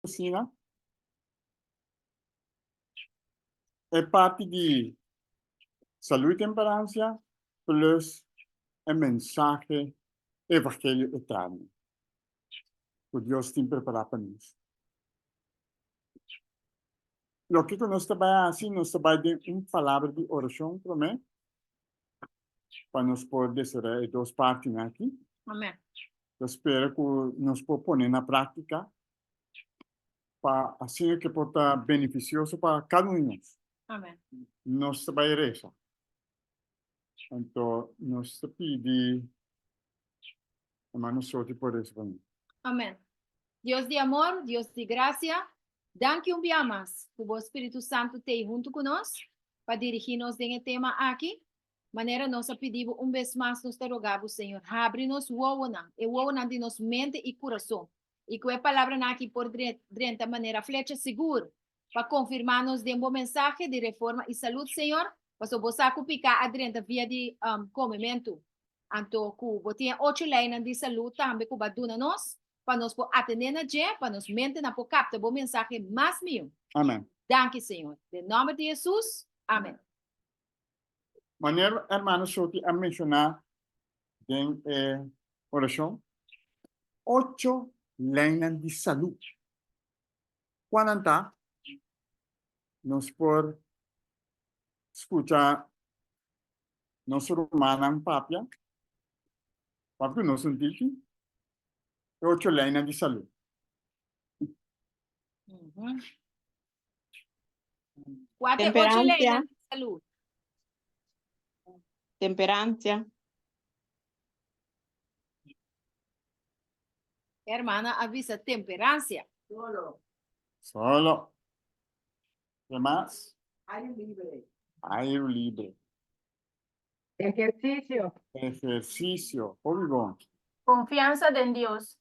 Asina, e parti di salú i temperansia plus e mensahe evangelio eterno ku Dios tin prepará pa nos. Loke ku nos ta bai hasi, nos ta bai den un palabra di orashon promé pa nos por desaroyá e dos partinan aki. Amén. Ta spera ku nos por pone na práktika pa asina ke por ta benefisioso pa kada un di nos. Amén. Nos ta bai resa. Anto nos ta pidi hermano Soti por resa pa nos. Amén. Dios di amor, Dios di gracia, danki un bia mas ku bo Spiritu Santu t'ei huntu ku nos pa dirigí nos den e tema aki. Manera nos a pidi bo un bes mas nos ta roga bo, Señor, habri nos wowonan, e wowonan di nos mente i kurason, i ku e palabranan aki por drenta manera flecha sigur pa konfirmá nos den bo mensahe di reforma i salud, Señor, pasobra bo sa ku piká a drenta via di komementu. Anto ku bo tin e ocho leinan di salud tambe ku bo a duna nos pa nos por atendé na dje, pa nos mentenan por kapta bo mensahe mas mihó. Amen. Danki, Señor. Den nòmber di Hesus, amen. Manera hermano Shorty a menshoná den e orashon, ocho leinan di salú. Kua nan ta? Nos por skucha nos rumannan papia, papia ku nos un tiki, e ocho leinan di salú. Kua ta e ocho leinan di salú? Temperansia. Hermana a bisa temperansia. Solo. Solo. Ke mas? Aire libre. Aire libre. Ehersisio. Ehersisio. Hopi bon. Konfiansa den Dios.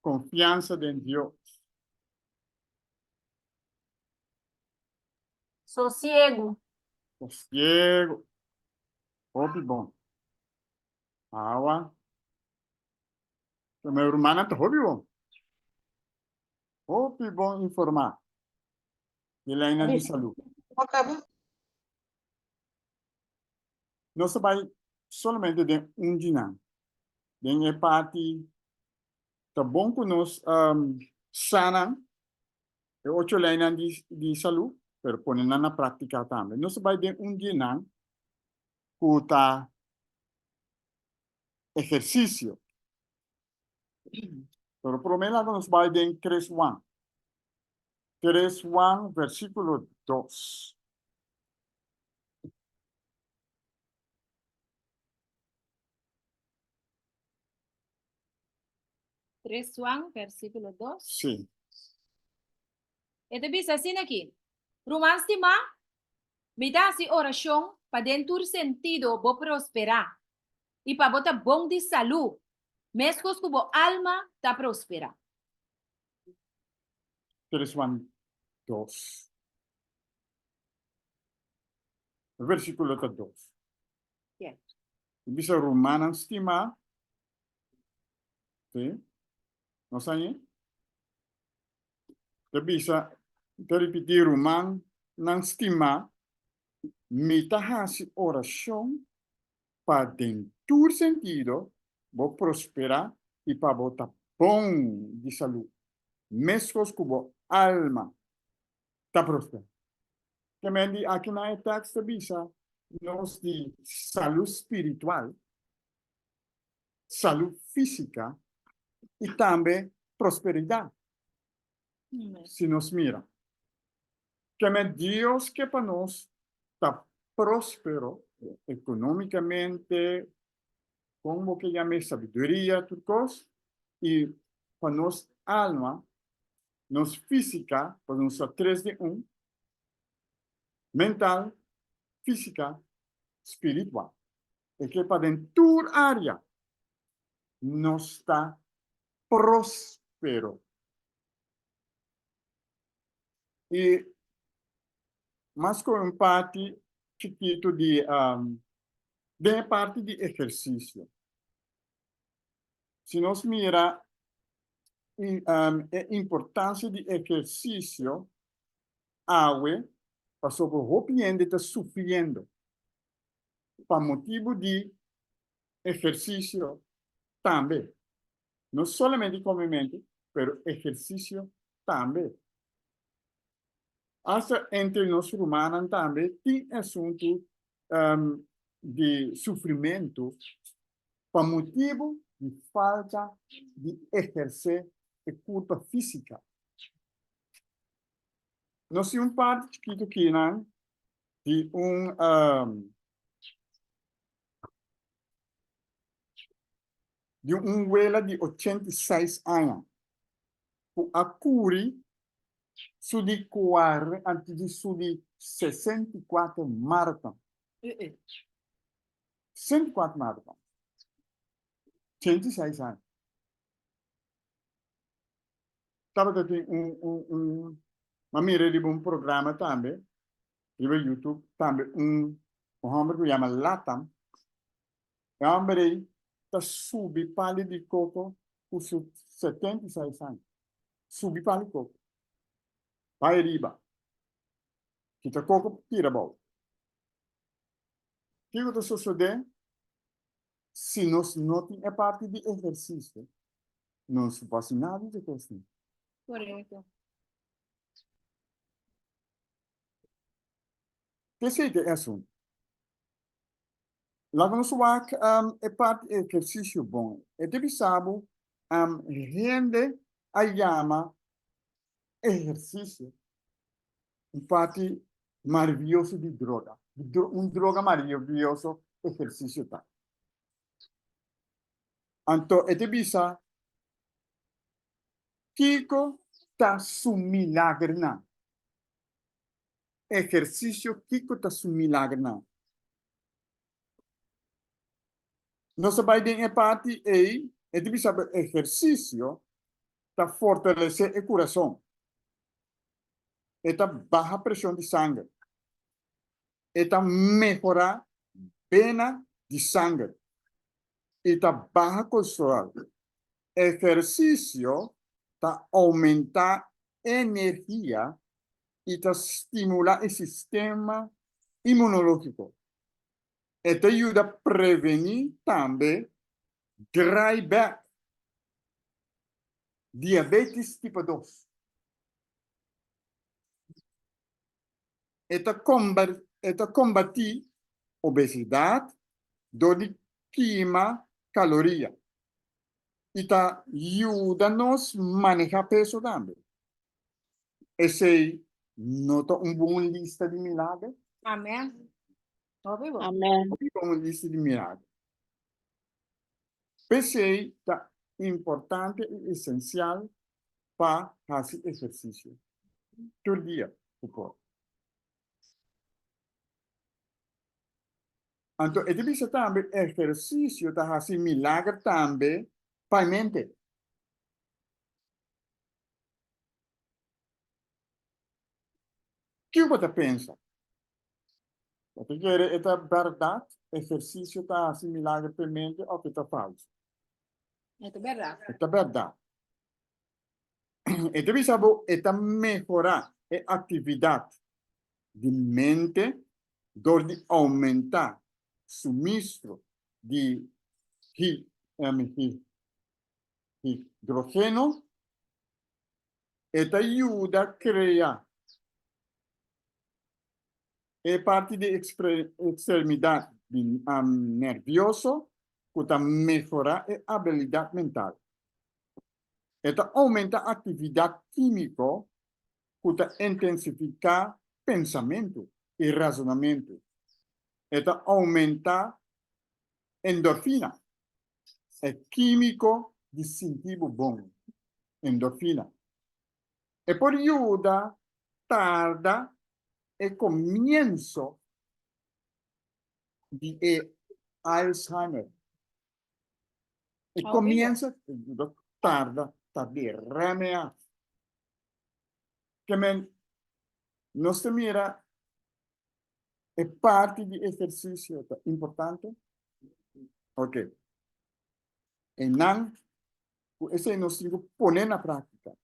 Konfiansa den Dios. Sosiegu. Sosiegu. Hopi bon. Awa. Mi rumannan ta hopi bon. Hopi bon informá di leinan di salú. Nos ta bai solamente den un di nan. Den e parti ta bon ku nos sa nan e ocho leinan di salú, pero pone nan na práktika tambe. Nos ta bai den un di nan ku ta ehersisio. Pero promé laga nos bai den tres Juan. Tres Juan versíkulo dos. Tres Juan versíkulo dos. Sí. E ta bisa asina aki, Ruman stimá, mi ta hasi orashon pa den tur sentido bo prosperá i pa bo ta bon di salú, meskos ku bo alma ta prosperá. Tres Juan dos. E versíkulo ta dos. Yeah. E bisa rumannan stimá, sí, nos a ñe? Ta bisa, ta ripití, Rumannan stimá, mi ta hasi orashon pa den tur sentido bo prosperá i pa bo ta bon di salú, meskos ku bo alma ta prosperá. Kemen di aki na e tèks ta bisa nos di salú spiritual, salú físika i tambe prosperidat. Si nos mira, kemen Dios ke pa nos ta próspero ekonómikamente, kon bo ke yam'é, sabiduria, tur kos, i pa nos alma, nos físika, pasobra nos ta tres den un, mental, físika, spiritual. E ke pa den tur área nos ta próspero. I mas ku un parti chikitu di den e parti di ehersisio. Si nos mira. e importancia di ehercicio awe pasobra hopi hende ta sufriendo pa motibo di ehercicio tambe. No solamente comemente, pero ehercicio tambe. Hasta entre nos rumannan tambe tin asuntu di sufrimentu pa motibu di falta di ehersé e kurpa físika. Nos tin un parti chikitu kinan di un di un wela di 86 aña ku a kuri su di kuare anto di su di 64 maraton. 64 maraton. 86 aña. Tabata tin un un un m'a mira riba un programa tambe riba YouTube tambe un un homber ku yama Latam. E homber ei ta subi pali di koko ku su 76 aña. Subi pali koko. Bai riba. Kita koko tira abou. Kiko ta sosodé si nos no tin e parti di ehersisio? Nos no por hasi nada di kos. Korekto. P'esei ta e asuntu. Laga nos wak e parti di ehersisio bon. E ta bisa bo hende a yama ehersisio un parti maravioso di droga. Un droga maravioso ehersisio ta. Anto e ta bisa kiko ta su milagernan. Ehersisio kiko ta su milagernan. Nos a bai den e parti ei, e ta bisa bo ehersisio ta fortalesé e kurason. E ta baha preshon di sanger. E ta mehorá bena di sanger i ta baha kolesterol. Ehersisio ta oumentá energia i ta stimulá e sistema imunológiko. E ta yuda prevení tambe dry bek, diabetes tipo dos. E ta e ta kombatí obesidat dor di kima kaloria i ta yuda nos manehá peso tambe. Esei no ta un bon lista di milager? Amen. Hopi bon. Amen. Hopi bon lista di milager. P'esei ta importante i esensial pa hasi ehersisio tur dia ku por. Anto e ta bisa tambe ehersisio ta hasi milager tambe pa e mente. Kiko bo ta pensa? Bo ta kere e ta bèrdat ehersisio ta hasi milager pa e mente òf e ta falsu? E ta bèrdat. E ta bèrdat. E ta bisa bo e ta mehorá e aktividat di mente dor di oumentá sumistro di hidrogeno. E ta yuda krea e parti di ekstremidat nervioso ku ta mehorá e abilidat mental. E ta oumentá aktividat kímiko ku ta intensifiká pensamentu i rasonamentu. E ta oumentá endorfina, e kímiko di sinti bo bon, endorfina. E por yuda tarda e komienso di e Alzheimer. E komienso e yuda tarda ta di remea. Ke men nos ta mira e parti di ehersisio ta importante. Ok. Einan. Ku esei nos tin ku pone na práktika.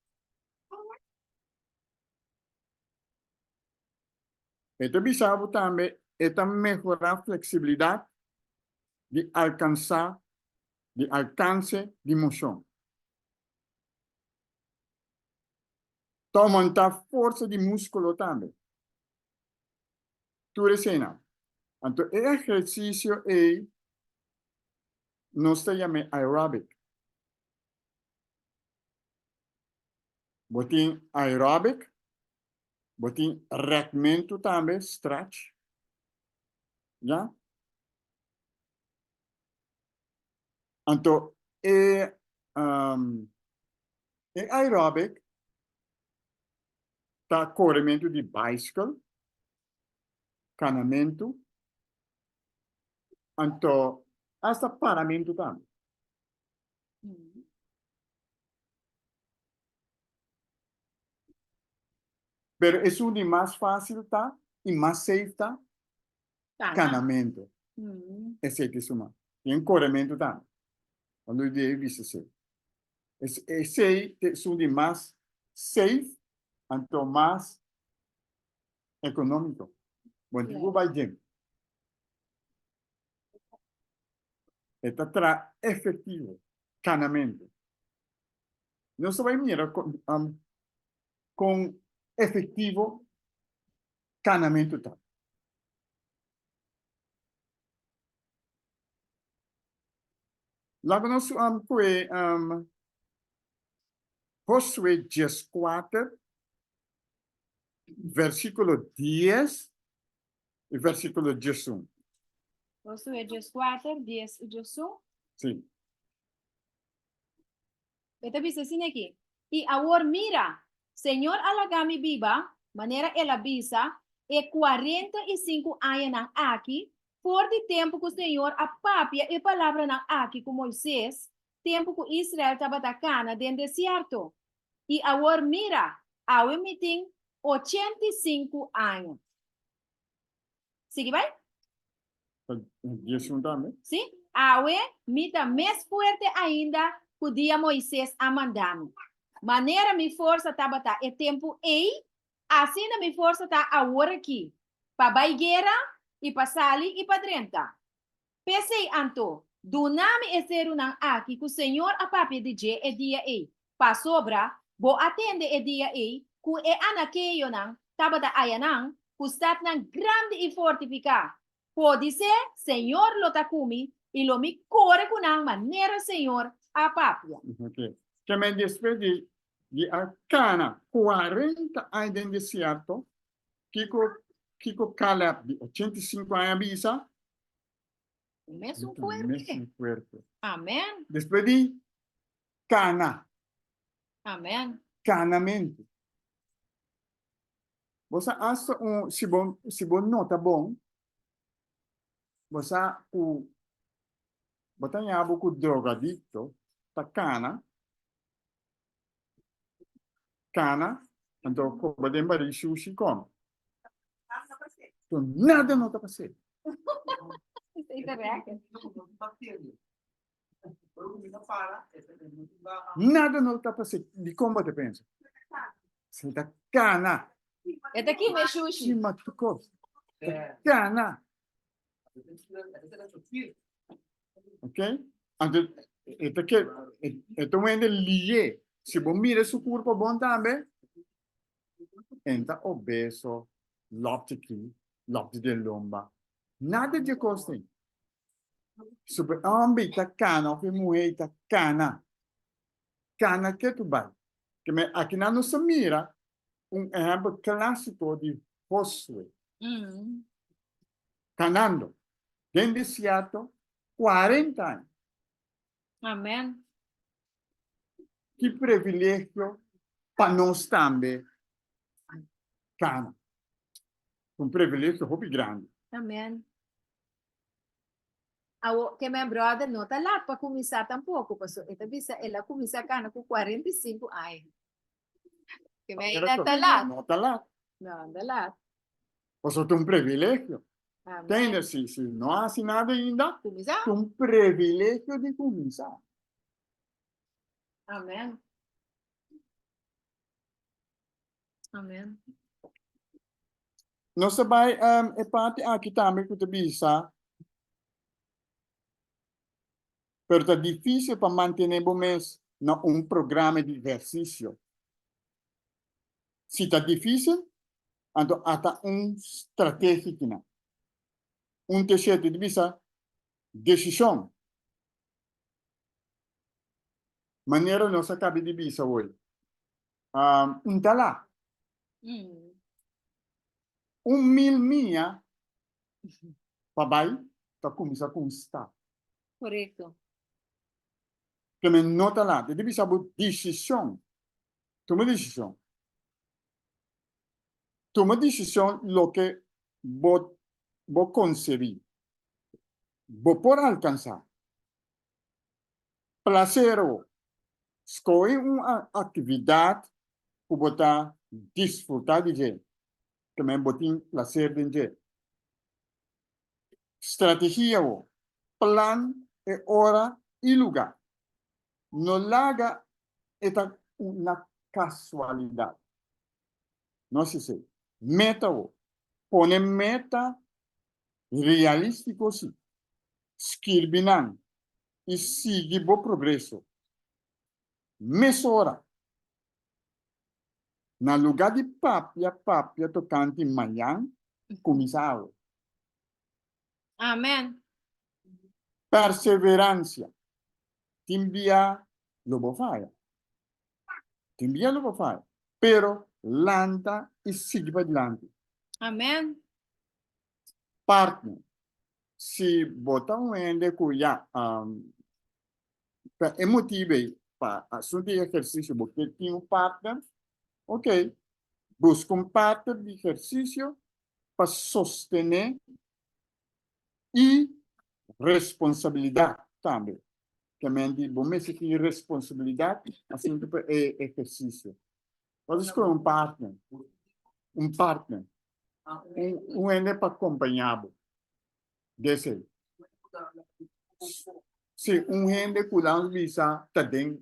E ta bisa bo tambe e ta mehorá fleksibilidat di alkansá di alkanse di moshon. Ta oumentá forsa di múskulo tambe. Tur eseinan. Anto e ehersisio ei nos ta yam'é aerobic. Bo tin aerobic, bo tin rekmentu tambe, stretch, ya. Anto e e aerobic ta korementu di baiskel, kanamentu, anto asta paramentu tambe. Pero esun di mas fácil ta i mas safe ta kanamentu. Esei ta suma. Tin korementu tambe. Cuando di e bisa esei. Esei ta esun di mas safe anto mas economico. Bo no tin cu bay gym. E ta traha efectivo kanamentu. Nos ta bay mira con efectivo kanamentu ta. Laga nos kue Josué dieskuater, versíkulo dies i versíkulo diesun. Josué dieskuater, dies i diesun. Sí. E ta bisa asina aki, I awor mira, Señor a laga mi biba, manera El a bisa, e 45 añanan aki, for di tempu ku Señor a papia e palabranan aki ku Moises, tempu ku Israel tabata kana den desierto. I awor mira, awe mi tin 85 aña. Sigui bai. Diesun tambe. Sí. Awe mi ta mes fuerte ainda ku dia Moises a manda mi. Manera mi forsa tabata e tempu ei, asina mi forsa ta awor aki, pa bai guera i pa sali i pa drenta. P'esei anto, duna mi e serunan aki ku Señor a papia di dje e dia ei, pasobra bo a tende e dia ei ku e anakeonan tabata ayanan ku statnan grandi i fortifiká. Podisé Señor lo ta ku mi i lo mi kore ku nan manera Señor a papia. Oke. Kemey despues di di a kana 40 aña den desierto, kiko kiko Caleb di 85 aña a bisa? Mesun fuerte. Mesun fuerte. Amen. Despues di kana. Amen. Kanamentu. Bo sa hasta un, si bo, si bo nota bon, bo sa ku bo ta ña bo ku drogadikto ta kana, kana, anto koba den barí shushi kome. So nada no ta pas'é. Nada no ta pas'é. Dikon bo ta pensa? Si ta kana. E ta kima e shushi. Kima tur kos. Ta kana. Ok? Anto e ta ke e ta un hende lié. Si bo mira su kurpa bon tambe, e ta obeso, lòpti ki, lòpti den lomba. Nada di e kos ei. Super homber ta kana of e muher ta kana. Kana ke tu bai. Ke men akinan nos a mira un ehempel klasiko di Josué. Kanando den desierto 40 aña. Amen. Ki privilegio pa nos tambe kana. Un privilegio hopi grandi. Amen. Awo ke men brother no ta lat pa kuminsá tampoko, paso e ta bisa el a kuminsá kana ku 45 aña. Ke men ainda ta lat. No ta lat. No, no ta lat. Paso ta un privilegio. Amen. Tende, si, si no hasi nada ainda, Kuminsá. ta un privilegio di kuminsá. Amen. Amen. Nos ta bai um, e parti aki tambe ku ta bisa, pero ta difícil pa mantené bo mes na un programa di ehersisio. Si ta difícil, anto ata un strategia kinan. Un te shete di bisa desishon. Manera nos a kabi di bisa hoy. Un ta la. Un mil mia pa bai ta kuminsá ku un stap. Korekto. Ke men no ta la. Di bisa bo desishon. Tuma desishon. Tuma desishon loke bo bo konsebí. Bo por alkansá. Plasero. Skohe un aktividat ku bo ta disfrutá di dje, ke men bo tin plaser den dje. Strategia bo. Plan e ora i lugá. No laga e ta una kasualidat. No hasi esei. Meta bo. Pone meta realístiko si. Skirbi nan i sigui bo progreso mesora. Na lugá di papia papia tokante mañan, kuminsá awe. Amen. Perseveransia. Tin bia lo bo faya. Tin bia lo bo faya. Pero lanta i sigui padilanti. Amen. Partner. Si bo ta un hende ku ya pa e motibu ei pa asuntu di ehersisio bo ke tin un partner, ok, buska un partner di ehersisio pa sostené i responsabilidat tambe. Ke men di bo mester tin responsabilidat asuntu pa e ehersisio. Bo ta skohe un partner, un partner, un un hende pa kompañá bo. Desei. Si un hende ku lanos bisa ta den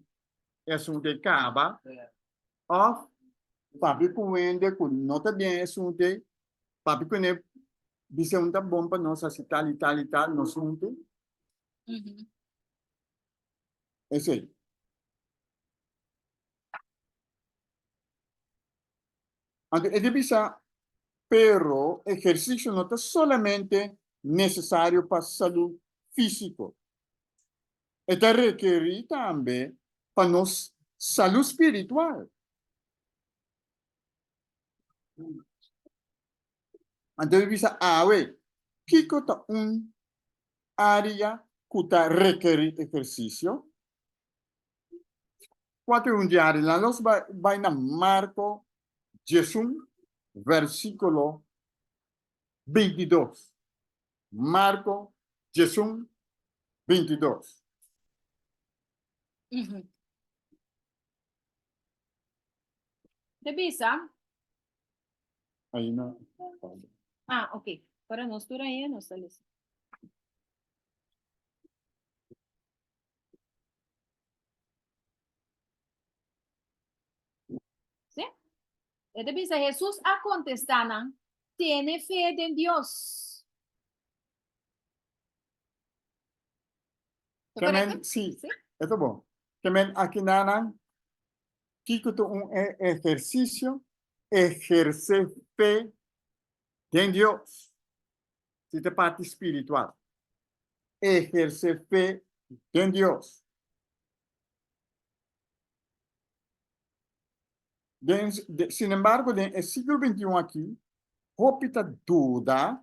e asuntu ei kaba, òf papia ku un hende ku no ta den e asuntu ei, papia kuné bisa un ta bon pa nos hasi tal i tal i tal nos huntu. Esei. Anto e ta bisa, Pero ehersisio no ta solamente nesesario pa salú físiko. E ta rekerí tambe pa nos salú spiritual. Anto e bisa, Awe, kiko ta un área ku ta rekerí ehersisio? Kua ta un diario? Laga nos bai na Marko 11, versíkulo 22. Marko 11, 22. Te bisa. Ahí no. Ah, ok. Para nos tur ahí nos ta lesa. Sí? E ta bisa, Hesus a kontestá nan, Tene fe den Dios. Ta Ke men, korekto? sí, Sí? e ta bon. Ke men akinanan, kiko ta un ehersisio? Ehersé fe den Dios. Si ta parti spiritual. Ehersé fe den Dios. Den, de, sin embargo, den e siglo 21 aki, hopi ta duda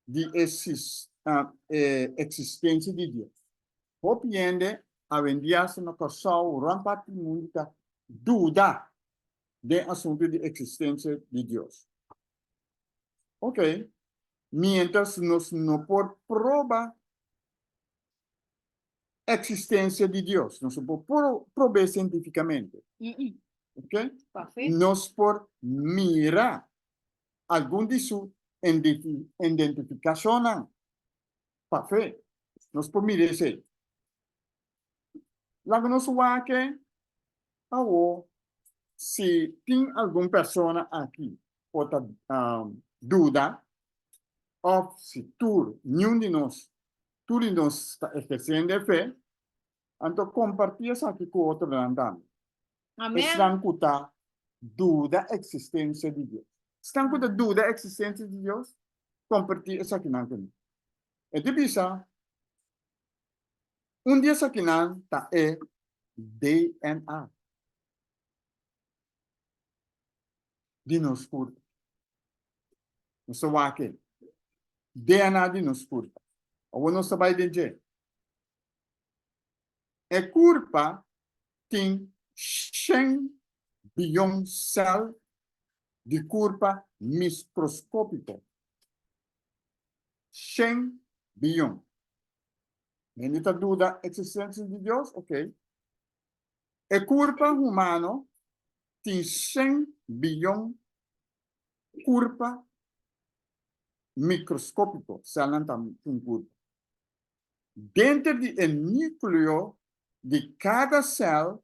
di e, uh, e existencia di Dios. Hopi hende awendia hasta na Kòrsou, rònt parti di mundu ta duda den asuntu di existencia di Dios. Ok, mientras nos no por proba existencia di Dios, nos no por prob'é cientificamente. Ok? Nos por mira algun di su identificacionnan pa fe. Nos por mira esei. Laga nos wak. Awor, si tin algun persona aki ku ta duda, òf si tur, niun di nos, tur di nos ta ehersendo e fe, anto kompartí esaki ku otronan tambe. Amen. Esnan ku ta duda eksistensia di Dios. Esnan ku ta duda eksistensia di Dios, kompartí esakinan ku nan. E ta bisa, Un di esakinan ta e DNA di nos kurpa. Nos ta wak e DNA di nos kurpa. Awor nos ta bai den dje. E kurpa tin shen biyon sèl di kurpa mikroskópiko. Shen biyon. Hende ta duda eksistensia di Dios? Ok. E kurpa humano tin shen biyon kurpa mikroskópiko, sèlnan ta un kurpa. Denter di e núkleo di kada sèl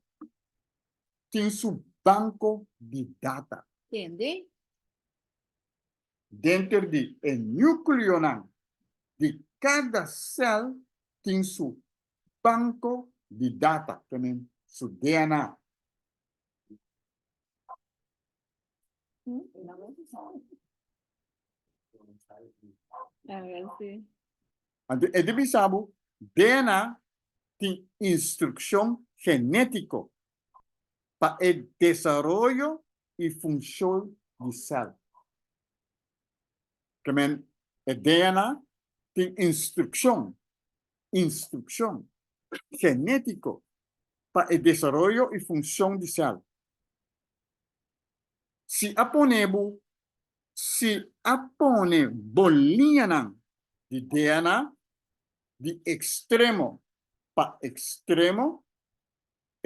tin su banko di data. Tende? Denter di e núkleonan di kada sèl tin su banko di data, ke men su DNA. Anto e ta bisa bo, DNA tin instrukshon genétiko pa e desaroyo i funshon di sèl. Ke men e DNA tin instrukshon, instrukshon, genétiko pa e desaroyo i funshon di sèl. Si a pone bo, si a pone bo liñanan di DNA di ekstremo pa ekstremo,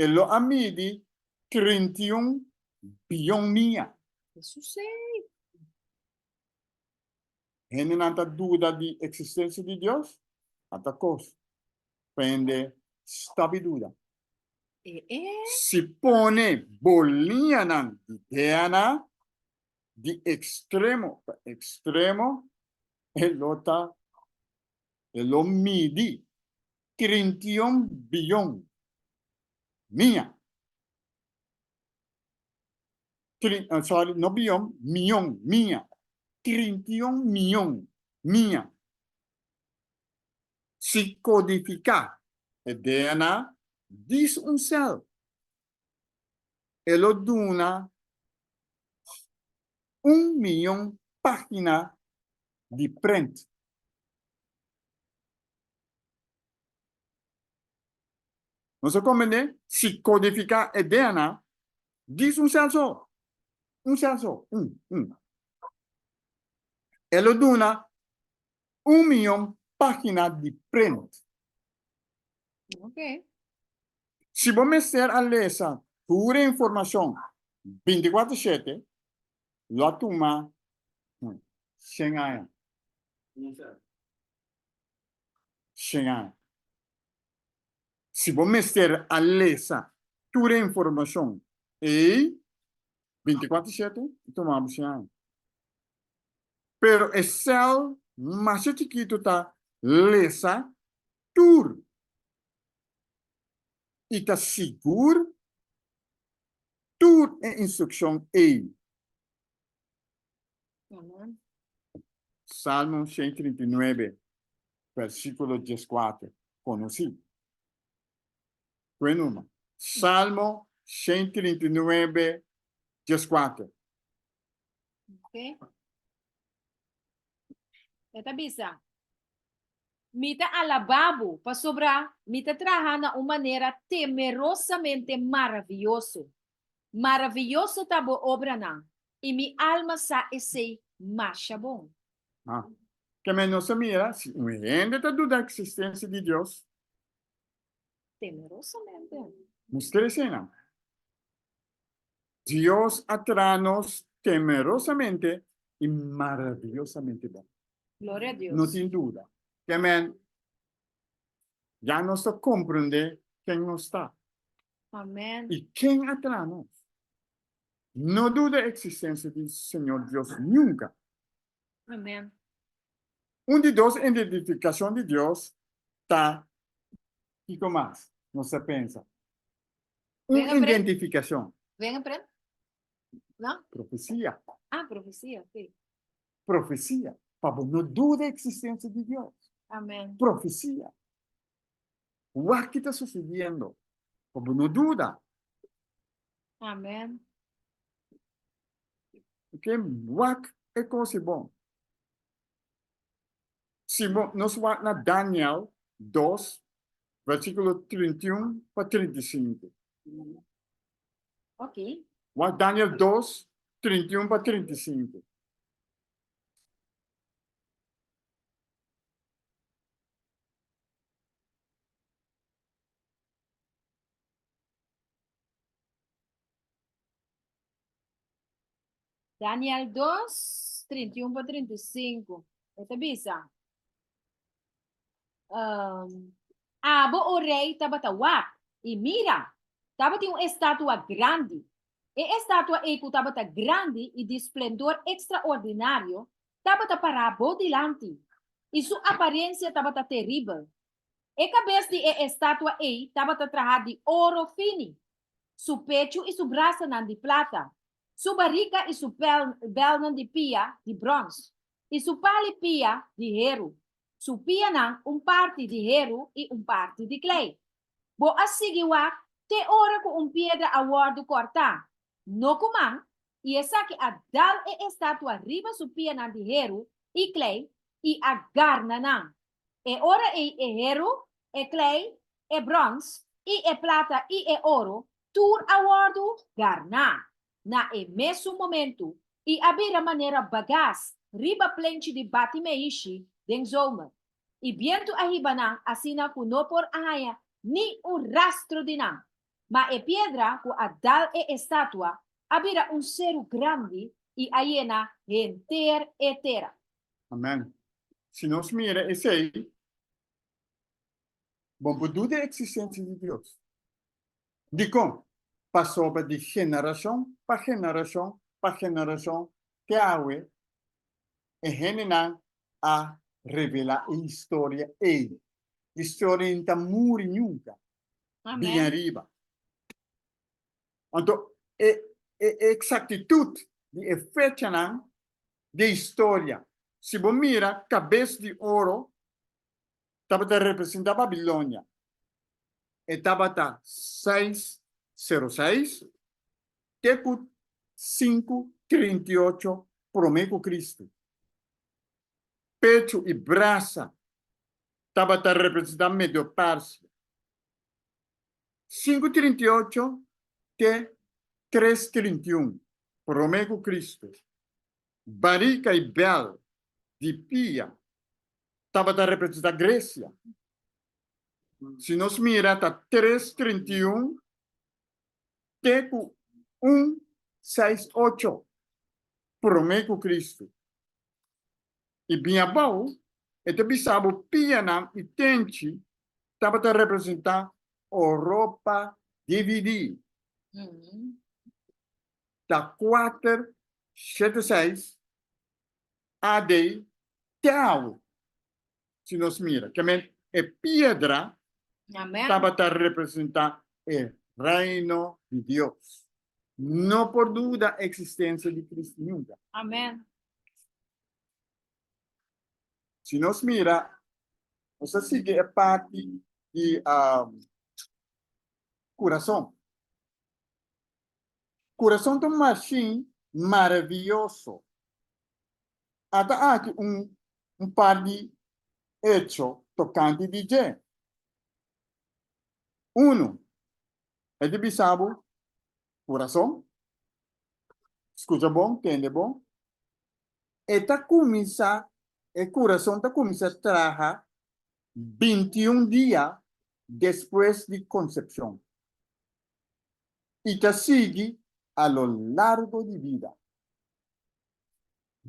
E lo a midi 31 biyon mia. Hesus ei! Hendenan ta duda di eksistensia di Dios? A ta kos pa hende stop di duda. E e. Si pone bo liñanan di DNA di ekstremo pa ekstremo, e lo ta, e lo midi 31 biyon mia. Tri, sorry, no biyon, miyon, mia. 31 miyon mia. Si kodifiká e DNA dis un sèl, e lo duna un miyon página di prent. Nos a comprende? Si codifica e DNA, djis un cel so. Un cel so. Un, un. E lo duna un miyon pagina di print. Ok. Si bo mester a lesa tur e informacion binticuatro shete, lo a tuma shen aña. Un cel. Shen aña. Si bo mester a lesa tur e informashon ei, bintikuater shete, e tuma bo shen aña. Pero e sèl masha chikitu ta lesa tur i ta sigur tur e instrukshon ei. Salmo 139, versíkulo 14, konosí. Kue numa? Salmo 139, 14. Ok. E ta bisa, Mi ta alabá bo, pasobra mi ta traha na un manera temerosamente maravioso. Maravioso ta bo obranan, i mi alma sa esei masha bon. Ah, keme nos a mira, si un hende ta duda eksistensia di Dios, Temerosamente. Mustra eseinan. Dios a traha nos temerosamente i maraviosamente bon. Gloria a Dios. No tin duda. Ke men, ya nos ta komprendé ken nos ta. Amen. I ken a traha nos? No duda eksistensia di Señor Dios nunka. Amen. Un di dos identifikashon di Dios ta kiko mas nos ta pensa? Un identifikashon. Venga, No? Profesia. Ah, profesia, sí. Profesia. Pa bo no duda eksistensia di Dios. Amen. Profesia. Wak ki ta sucediendo. Pa bo no duda. Amen. Ok, wak e kos e bon. Si bo, nos wak na Daniel 2, versículo 31 pa 35. Ok. Wak Daniel 2, 31 pa 35. Daniel 2, 31 pa 35. E ta bisa. Um, abo, o rei, tabata wak, i mira, tabatin un estatua grandi. E estatua ei ku tabata grandi i di splendor ekstraordinario tabata pará bo dilanti, i su aparensia tabata teribel. E kabes di e estatua ei tabata trahá di oro fini, su pechu i su brasanan di plata, su barika i su bèlnan di pia di bròns, i su pal'i pia di heru, su pianan un parti di heru i un parti di klei. Bo a sigui wak te ora ku un piedra a wòrdu kòrtá, no ku man, i esaki a dal e estatua riba su pianan di heru i klei i a garna nan. E ora ei e heru, e klei, e bròns, i e plata i e oro tur a wòrdu garná na e mesun momentu i a bira manera bagas riba plenchi di bati meishi den zomer, i bientu a hiba nan asina ku no por a haña ni un rastro di nan. Ma e piedra ku a dal e estatua a bira un seru grandi i a yena henter e tera. Amen. Si nos mira esei, bo por duda e eksistensia di Dios. Dikon? Pasobra di generashon pa generashon pa generashon te awe, e hendenan a revelá e historia ei. Historia ei no ta muri nunka. Amen. Bin ariba. Anto e e exactitud di e fechanan di e historia, si bo mira cabes di oro tabata representa Babilonia, e tabata seis sero seis te cu 538 prome cu Cristo. Pecho y brasa tabata representá Medio-Persia. 538 te 331 promé ku Kristu, barika i bèl di pia tabata representá Gresia. Si nos mira ta 331 te ku 168 promé ku Kristu. I bin abou, e ta bisa bo pianan i tenchi tabata representá Oropa dividí. Ta 476 AD te awe, si nos mira. Ke men e piedra tabata representá e Reino di Dios. No por duda eksistensia di Cristo nunka. Amen. Si nos mira, nos ta sigui e parti di kurason. Kurason ta un mashin maravioso. Ata aki un un par di echo tokante di dje. Unu, e ta bisa bo kurason, skucha bon, tende bon, E ta kuminsá, e kurason ta kuminsá traha 21 dia despues di konsepshon i ta sigui a lo largo di bida.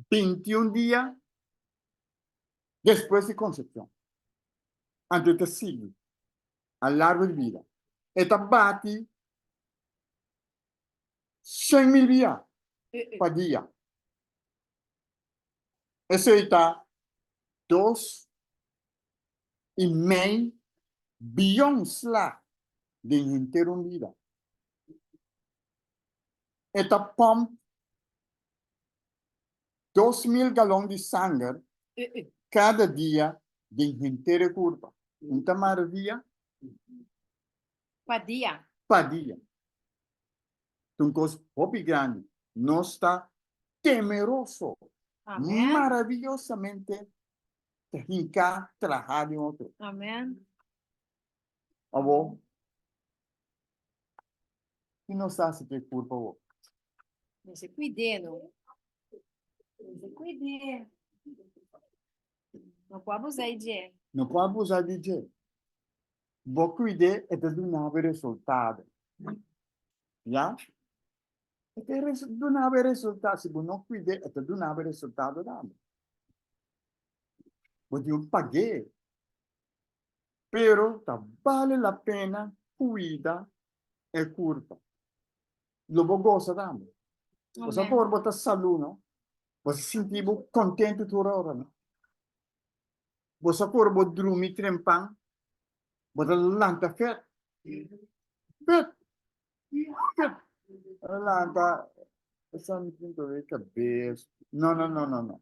21 dia despues di konsepshon. Anto e ta sigui a largo di bida. E ta bati. 100,000 bia pa dia. Esei ta dos i mei biyon sla den henter un bida. E ta pòmp 2000 galon di sanger kada dia den henter e kurpa. Un ta maravia? Pa dia. Pa dia. Ta un kos hopi grandi. Nos ta temeroso. Amen. Maraviyosamente ta hinká traha den otro. Amen. Abo, ki nos ta hasi ku e kurpa awor? Mester kuid'é no. Mester kuid'é. No por abusá di dje. No por abusá di dje. Bo kuid'é, e ta duna bo e resultado. Ya? E ta duna bo e resultado. Si bo no kuid'é, e ta duna bo e resultado tambe. Bo tin ku pag'é. Pero ta bale la pena cuida e curpa. Lo bo goza tambe. Bo sa por bo ta salú, no? Bo sa sinti bo contento tur ora, no? Bo sa por bo drumi trempan, bo ta lanta fet. Fet. Fet. Lanta, esa mi tin dolor di cabes. No, no, no, no, no.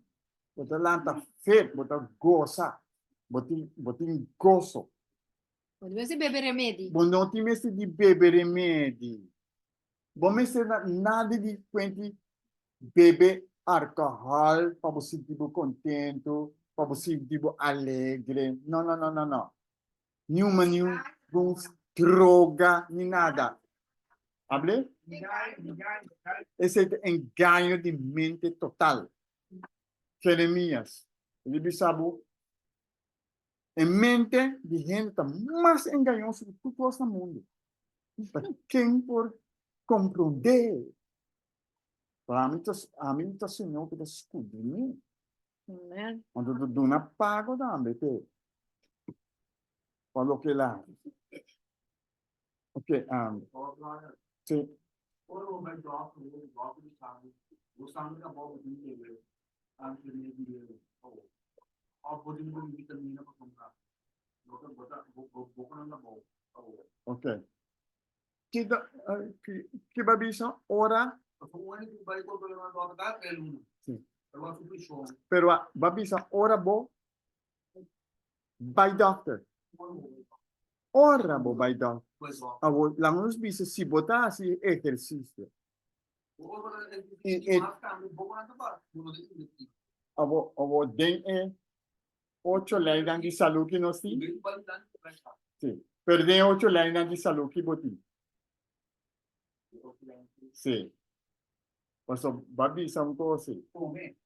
Bo ta lanta fet, bo ta gosa. Bo tin, bo tin goso. Bo no mester bebe remedi. Bo no tin mester di bebe remedi. Bo mester na nada di kuenti bebe alkohòl pa bo sinti bo kontentu, pa bo sinti bo alegre. No, no, no, no, no. Niun maniun gun droga ni nada. Hable? Esei ta engaño di mente total. Jeremias, e di bisa bo, e mente di hende ta mas engañoso ku tur kos na mundu. Ta ken por komprondé? Pero ami ta, ami ta Señor ku ta skudriñ'é. Amen. Anto ta duna pago tambe p'e, pa loke el a hasi. Ok, um, sí. Ora bo bai dòkter, bo dòkter bisa bo, bo sanger ta abou, bo tin bebe antiremedio òf bo tin bebe vitamina pasobra bo ta bo ta bo bo bokonan ta abou. Ok. Ki ta ki bo a bisa ora? Pasobra un hende ku bai kontrolá nan dòkter kada tres luna. Sí. Pero bo a sufri shon. Pero bo a bisa ora bo bai dòkter. Ora bo bai dòkter. Awor laga nos bisa si bo ta hasi ehersisio. I e Awor awor den e ocho leinan di salú ki nos tin? Sí. Pero den e ocho leinan di salú ki bo tin? Sí. Pasobra bo a bisa un kos sí. Okay.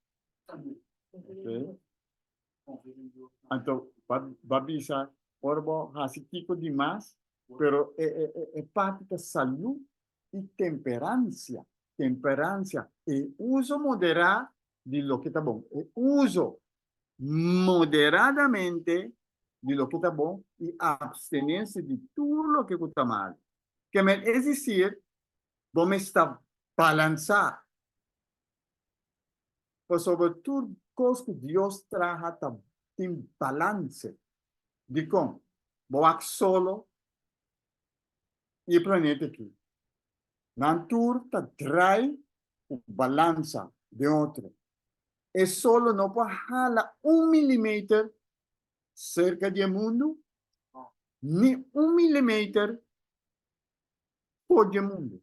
Anto bo a bisa ora bo hasi kiko di mas, pero e e e parti ta salú i temperansia. Temperansia, e uso moderá di loke ta bon. E uso moderadamente di loke ta bon i abstenerse di tur loke ku ta malu. Ke men es disir, bo mester ta balansá. Pasobra tur kos ku Dios traha ta tin balanse. Dikon? Bo wak solo i e planeta aki. Nan tur ta drai ku balansa den otro. E solo no por hala un milimeter serka di e mundu, ni un milimeter for di e mundu.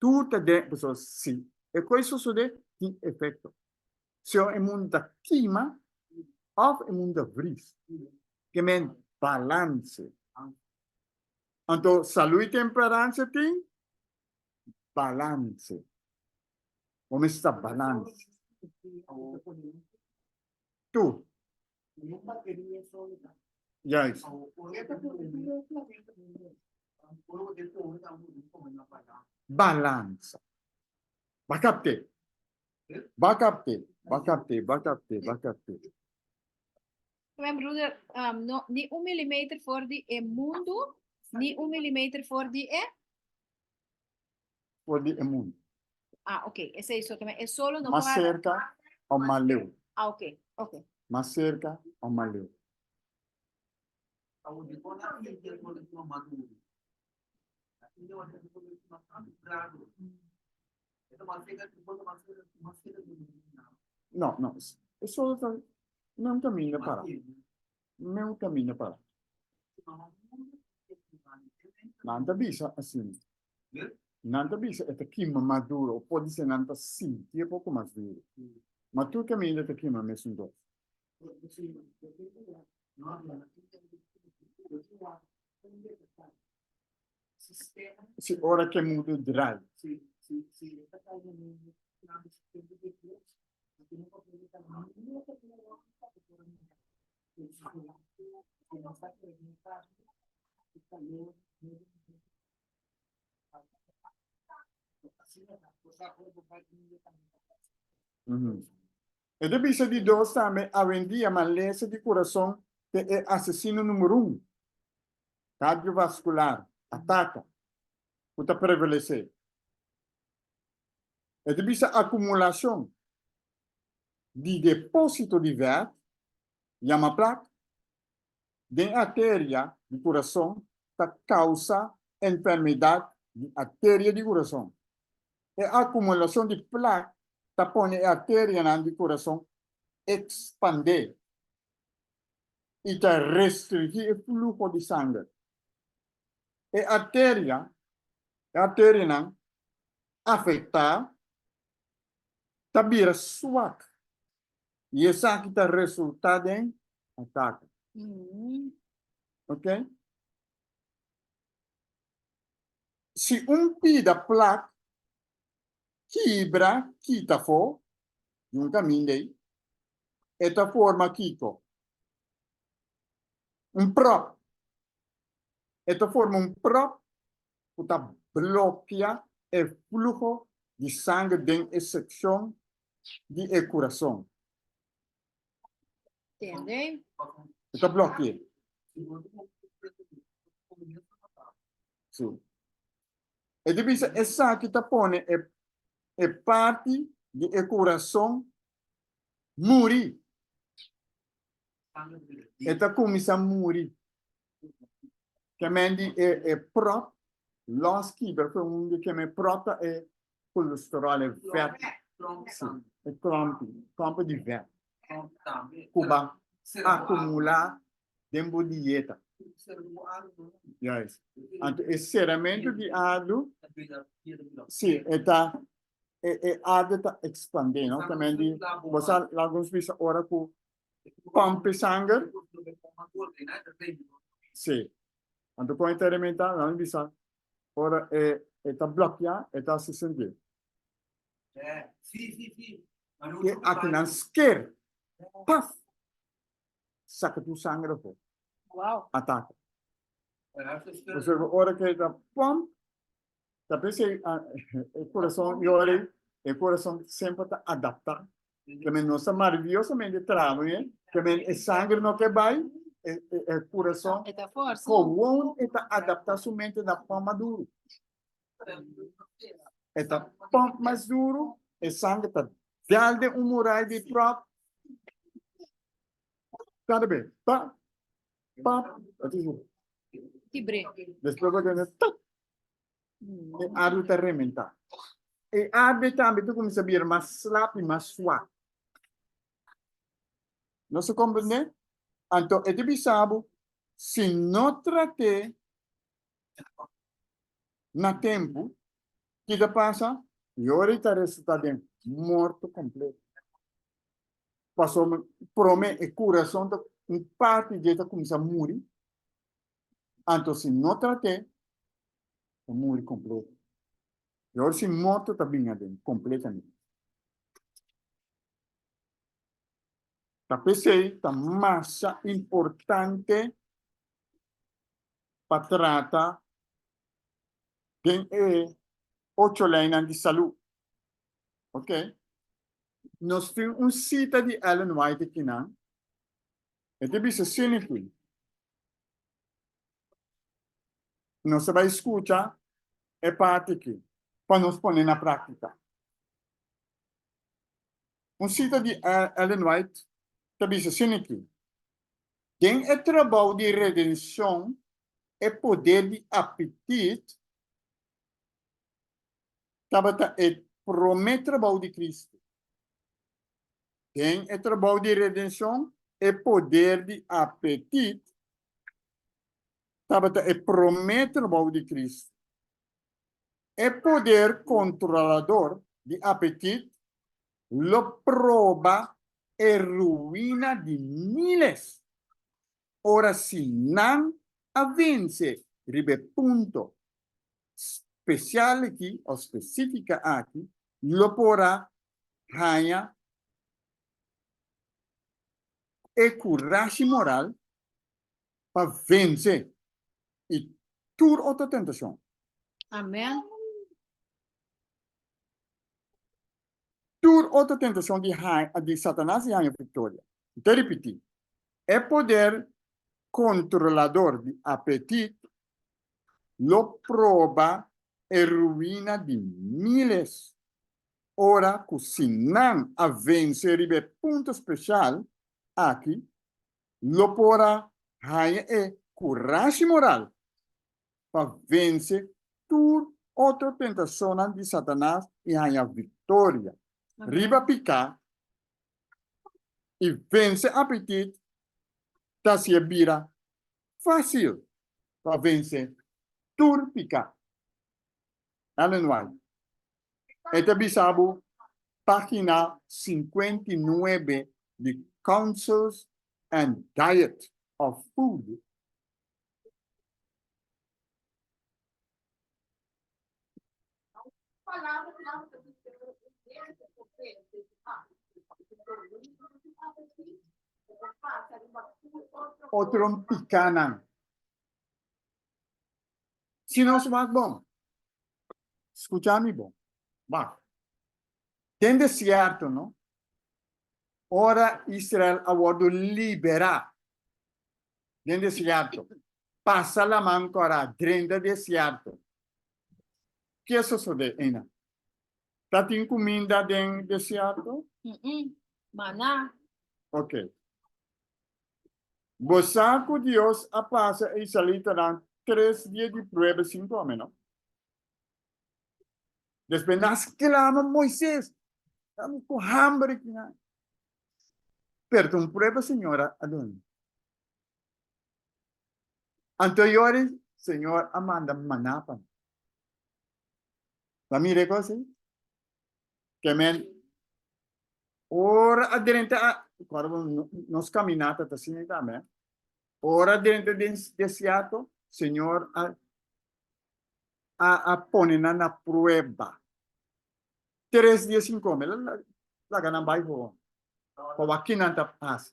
Tur ta den, pasobra si e kos ei sosodé, tin efekto. Sea e mundu ta kima òf e mundu ta vris. Ke men balanse. Anto salú i temperansia tin balanse. Bo mester ta balans. Tu. Juist. Balansa. Ba kapte. Ba kapte. Ba kapte. Ba kapte. Ba kapte. Mijn broeder, um, no, ni un millimeter voor di e mundu, ni un millimeter voor di e. For di e mundu. Ah, ok. Esei so tambe. E solo no Mas por. serka o mas leu. Ah, ok. Ok. Mas serka o mas leu. No, no. E solo ta no kaminda para. No kaminda para. Nan ta bisa asina. Nan ta bisa e ta kima mas duro, o podi ser nan ta sinti e poko mas duro. Ma tur kaminda ta kima mesun dos. Si ora ke mundu drai. E ta bisa di dos tambe, awendia malesa di kurason ta e asesino numero un kardiovaskular, ataka, ku ta prevalesé. E ta bisa akumulashon di depósito di vèt, yama plak, den arteria di kurason ta kousa enfermedat di arteria di kurason. E akumulashon di plak ta pone e arterianan di kurason ekspandé i ta restringí e fluho di sanger. E arteria, e arterianan afektá ta bira swak i esaki ta resultá den atake. Ok? Si un pida plak kibra kita afó di un kaminda ei, e ta forma kiko? Un pròp. E ta forma un pròp ku ta blokia e fluho di sanger den e sekshon di e kurason. Tende? E ta bloki'é. Sí. E ta bisa esaki ta pone e e parti di e kurason muri. E ta kuminsá muri. Ke men di e e pròp lòs kibra ku un di ke men pròp ta e kolesteròl e vèt. Sí, e klòmpi, klòmpi di vèt ku ba akumulá den bo dieta. Juist. Anto e seramentu di adu, sí, e ta e e adu ta ekspandé, no? Ke men di, bo sa laga nos bisa ora ku pòmp e sanger. Sí. Anto kon e ta rementá? Laga mi bisa, ora e e ta blòkiá, e ta hasi sinti. E akinan sker, paf, saka tur sanger afó. Ataka. Pasobra ora ku e ta pòmp, ta p'esei e kurason yora ei, e kurason semper ta adaptá. Ke nos ta maraviyosamente traha, mi ke men e sanger no ke bai, e e kurason E ta forsa. gewoon e ta adaptá su mente na pòmp mas duru. E ta pòmp mas duru, e sanger ta dal den un murai di pròp. Kada bes, pa, pa, Kibr'é. Despues bo tende tuk. E ardu ta rementá. E ardu tambe ta kuminsá bira mas slap i mas swak. Nos a komprendé? Anto e ta bisa bo, si no trat'é na tempu, ki ta pasa? E ora ei ta resultá den morto kompleto. Pasobra promé e kurason ta, un parti dje ta kuminsá muri, Anto si no trat'é, ta muri kompleto. I ora si morto ta bin aden kompletamente. Ta p'esei ta masha importante pa trata den e ocho leinan di salú. Ok. Nos tin un sita di Ellen White akinan. E ta bisa asina aki. Nos ta bai skucha e parti aki. pa nos pone na práktika. Un sita di Ellen White ta bisa asina aki, Den e trabou di redenshon e poder di apetit tabata e promé trabou di Cristo. Den e trabou di redenshon e poder di apetit tabata e promé trabou di Cristo. E poder kontrolador di apetit lo proba e ruina di miles ora si nan a vense riba e punto spesial aki òf spesífika aki lo por a haña e kurashi moral pa vense i tur otro tentashon. Amen. Tur otro tentashon di di Satanas di haña viktoria. Mi ta ripití, e poder kontrolador di apetit lo proba e ruina di miles ora ku si nan a vense riba e punto speshal aki lo por a haña e kurashi moral pa vense tur otro tentashonnan di Satanas i haña viktoria riba piká i vense apetit ta hasié bira fásil pa vense tur piká. Ellen White. E ta bisa bo página 59 di Counsels and Diet of Food. Otro pikánan. Si nos wak bon, skucha mi bon, wak. Den desierto, no? Ora Israel a wòrdu liberá den desierto, pasa laman kòrá, drenta desierto, ke a sosodé einan? Ta tin kuminda den desierto? Maná. Ok. Bo sa ku Dios a pasa e israelitanan tres dia di prueba sin kome, no? Despues nan a sklama Moises, Estamos ku hamber aki nan. Pero ta un prueba Señor a duna. Anto yori Señor a manda maná pa nan. Ta mira e kos ei? Ke men ora a drenta a kòrda bo nos kaminata ta asina tambe. Ora a drenta den desièrto Señor a a a pone nan na prueba. Tres dia sin kome, laga nan bai hoon pa wak ki nan ta hasi.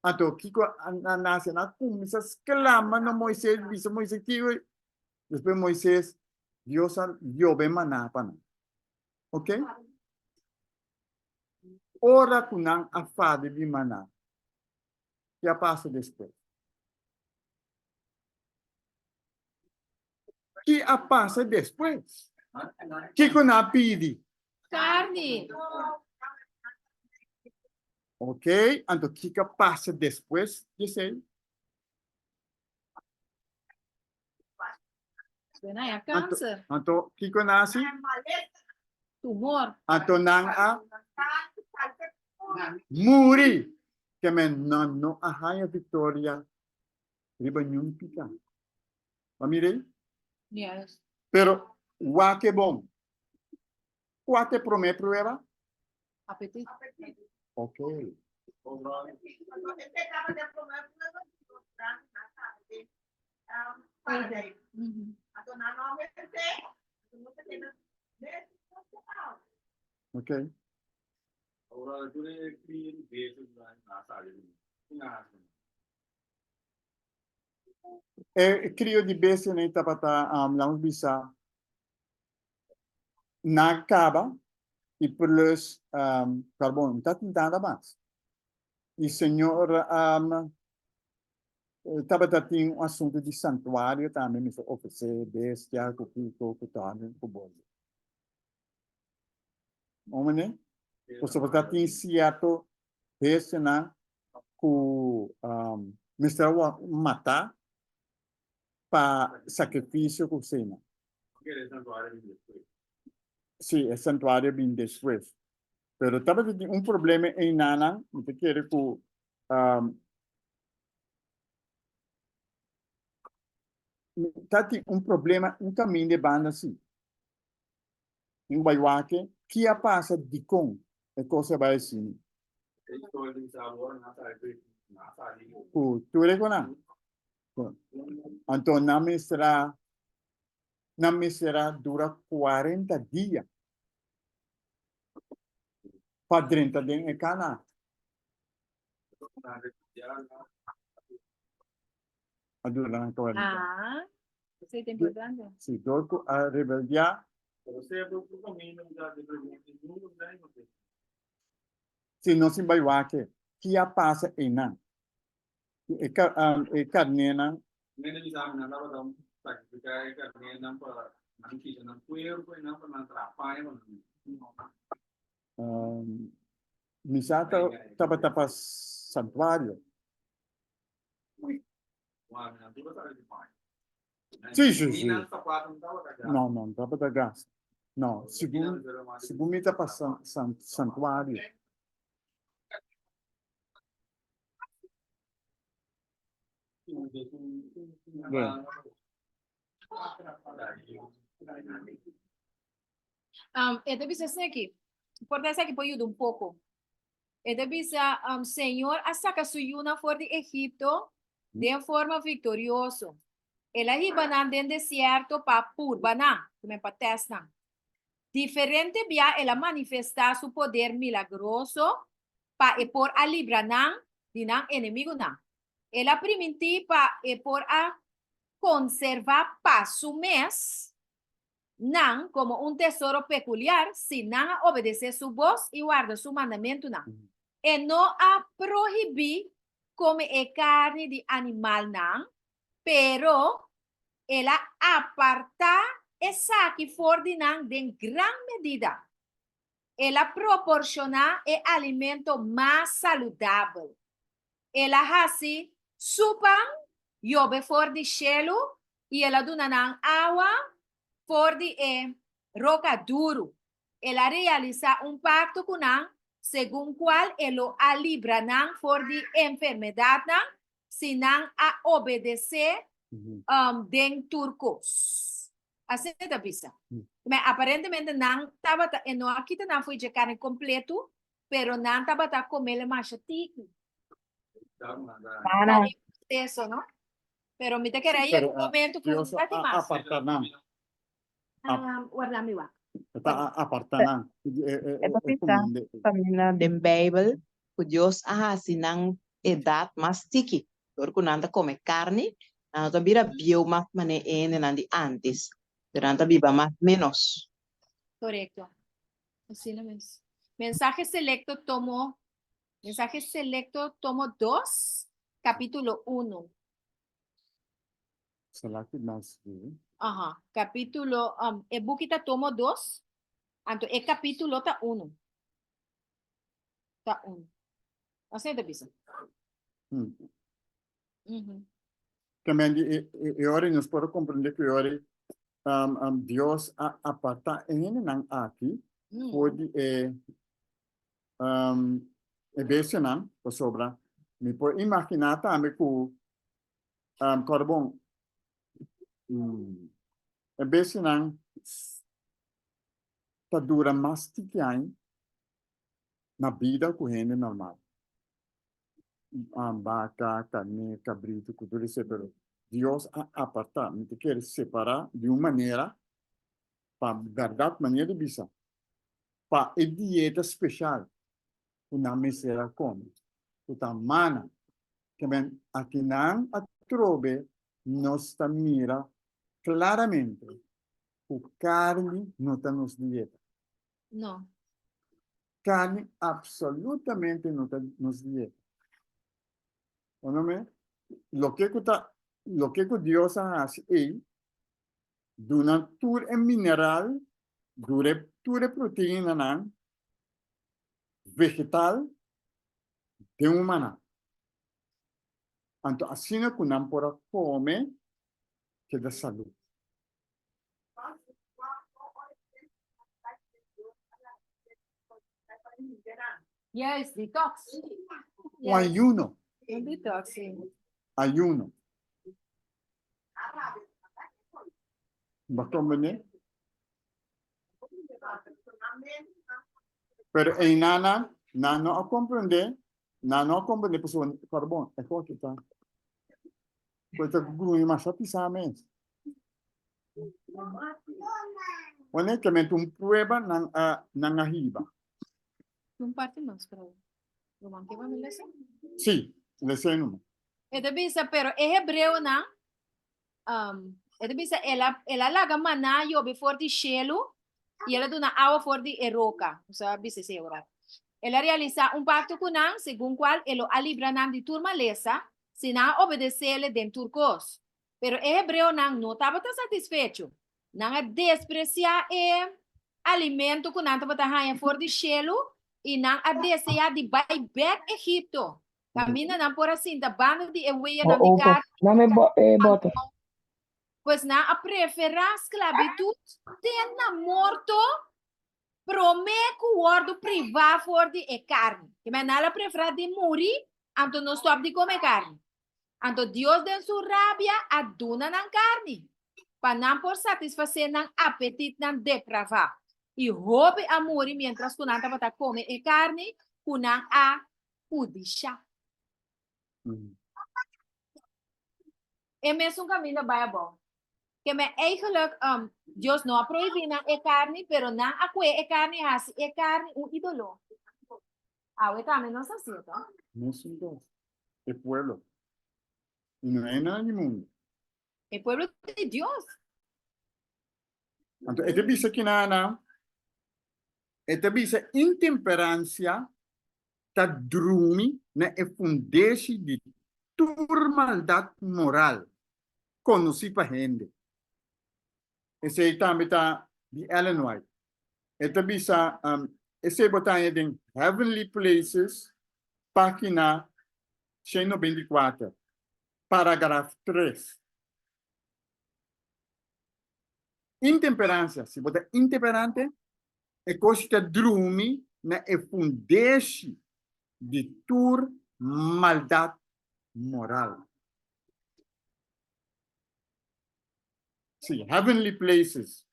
Anto kiko nan hasi? Nan a kuminsá sklama na Moises, bisa Moises kiko. Despues Moises, Dios a yobe maná pa nan. Ok? Ora ku nan a fada di maná, ki a pasa despues? Ki a pasa despues? Kiko nan a pidi? Karni. Ok, anto kiko a pasa despues di esei? Suena ya kanser. Anto kiko nan a hasi? Tumor. Anto nan a muri. Ke men nan no a haña viktoria riba niun piká. Bo a mira ei? Yes. Pero wak e bon. Kua ta e promé prueba? Apetit. Ok. Ok. E krio di bestianan tabata, laat nos bisa, na kaba i plus karbon. No ta tin nada mas. I Señor tabata tin un asuntu di santuario tambe, mester ofresé bestia ku kiko, ku tòrne, ku bolbe. Homene? Pasobra ta tin cierto bestianan cu mester a wòrdu matá pa sacrificio cu cena. Sí, e santuario bin despues. Pero tabata tin un problema einanan, mi ta kere cu ta tin un problema un caminda e banda si. Mi bai wak ki a pasa dikon e kos a bai asina. Ku tur e konan. Anto nan mester a nan mester a dura kuarenta dia pa drenta den e Kanaan. A dura nan 40. Ah, esei ta importante. Si, dor ku a rebeldiá. Si nos tin bai wak ki a pasa einan. E e karnénan. Mi sa tabata pa santuario. Sí, sí, sí. No, no, no tabata gas. No, segun, segun mi ta pa san, san, santuario. Bueno. Um, e ta bisa esaki. Por ta esaki por yuda un poko. E ta bisa, um, Señor a saka su yunan for di Egipto den forma viktorioso. El a hiba nan den desierto pa purba nan, kumen pa tèst nan. Diferente bia el a manifestá su poder milagroso pa e por a libra nan di nan enemigunan. El a primintí pa e por a konservá pa su mes nan komo un tesoro pekuliar si nan a obedesé su bos i warda su mandamentunan. E no a prohibí kome e karni di animalnan, pero el a apartá esaki for di nan den gran medida. El a proporshoná e alimento mas saludabel. El a hasi su pan yobe for di shelu i el a duna nan awa for di e roka duru. El a realisá un pakto ku nan segun kual e lo a libra nan for di enfermedatnan si nan a obedesé den tur kos. Asina e ta bisa. Aparentemente nan tabata, e no a kita nan for dje karni kompletu, pero nan tabata comele masha tiki. Ana. Eso, no? Pero mi ta kere ahí un momento ku Dios ta a mas. aparta nan. Um, warda mi wak. Ta a aparta nan. E ta bisa también den Bijbel ku Dios a hasi nan edat mas tiki. Dor ku nan ta kome karni, nan no ta bira bieu mas manera e hendenan di antes, pero nan ta biba mas menos. Korekto. Asina mes. Mensahe selecto tomo Mensahe selecto tomo 2, capítulo 1. Selaki mas di. Aha, capítulo, um, e buki ta tomo 2, anto e capítulo ta 1. Ta 1. Asina ta bisa. También di e, e, e ora nos por comprende ku e ora um, um, Dios a aparta e hendenan aki for di e um, e bestianan pasobra mi por imaginá tambe ku um, kòrda bon um, e bestianan ta dura mas tiki aña na bida ku hende normal. Baka, karné, kabritu, ku tur esei, pero Dios a apartá, mi ta kere separá di un manera pa bèrdat manera di bisa, pa e dieta speshal ku nan mester a kome, ku ta mana. Keben akinan atrobe nos ta mira klaramente ku karni no ta nos dieta. No. Carni absolutamente no ta nos dieta. Onomen, loke cu ta, loke cu Dios a haci ey, duna tur e mineral, dure tur e proteinanan. vegetal den un maná. Anto asina ku nan por a kome keda salú. Yes, detox. Un ayuno. Un detox, sí. Ayuno. Bo komprendé? Pero einan nan no a komprendé, nan no a komprendé pasobra kòrbon e kos ta ku ta gruña masha pisá mes. Honestamente un prueba nan a nan a hiba. Un parte mas pero Roman ke mi lesa? Sí, lesa numa. E ta bisa pero e hebreonan Um, e ta bisa, el a, el a laga maná yobe for di shelu i el a duna awa for di e roka. Nos a bisa esei ora. El a realisá un pakto ku nan, segun kual e lo a libra nan di tur malesa, si nan a obedes'é den tur kos. Pero e hebreonan no tabata satisfecho. Nan a despresiá e alimento ku nan tabata haña for di shelu i nan a deseá di bai bèk Egipto. Kaminda nan por a sinta banda di e weyanan di Opa, karni. dame bo e boter. Pues nan a preferá sklabitut te na morto promé ku wòrdu privá for di e karni. Ke men nan a preferá di muri anto no stòp di kome karni. Anto Dios den su rabia a duna nan karni pa nan por satisfasé nan apetitnan depravá. I hopi a muri miéntras ku nan tabata kome e karni ku nan a kudishá. E mesun kaminda bai abou. Ke men eigenlijk um, Dios no a prohibí nan e karni, pero nan a kue e karni i hasi e karni un ídolo. Awe tambe nos hasié, to? Mesun kos. E pueblo. I no e nan di mundu. E pueblo di Dios. Anto e ta bisa kinana, e ta bisa intemperansia ta drumi na e fundeshi di tur maldat moral konosí pa hende. Esei tambe ta di Ellen White. E ta bisa, esei bo ta haña den Heavenly Places, página 194, paragraf 3. Intemperansia, si bo ta intemperante, E kos ta drumi na e fundeshi di tur maldat moral. Sí, heavenly places.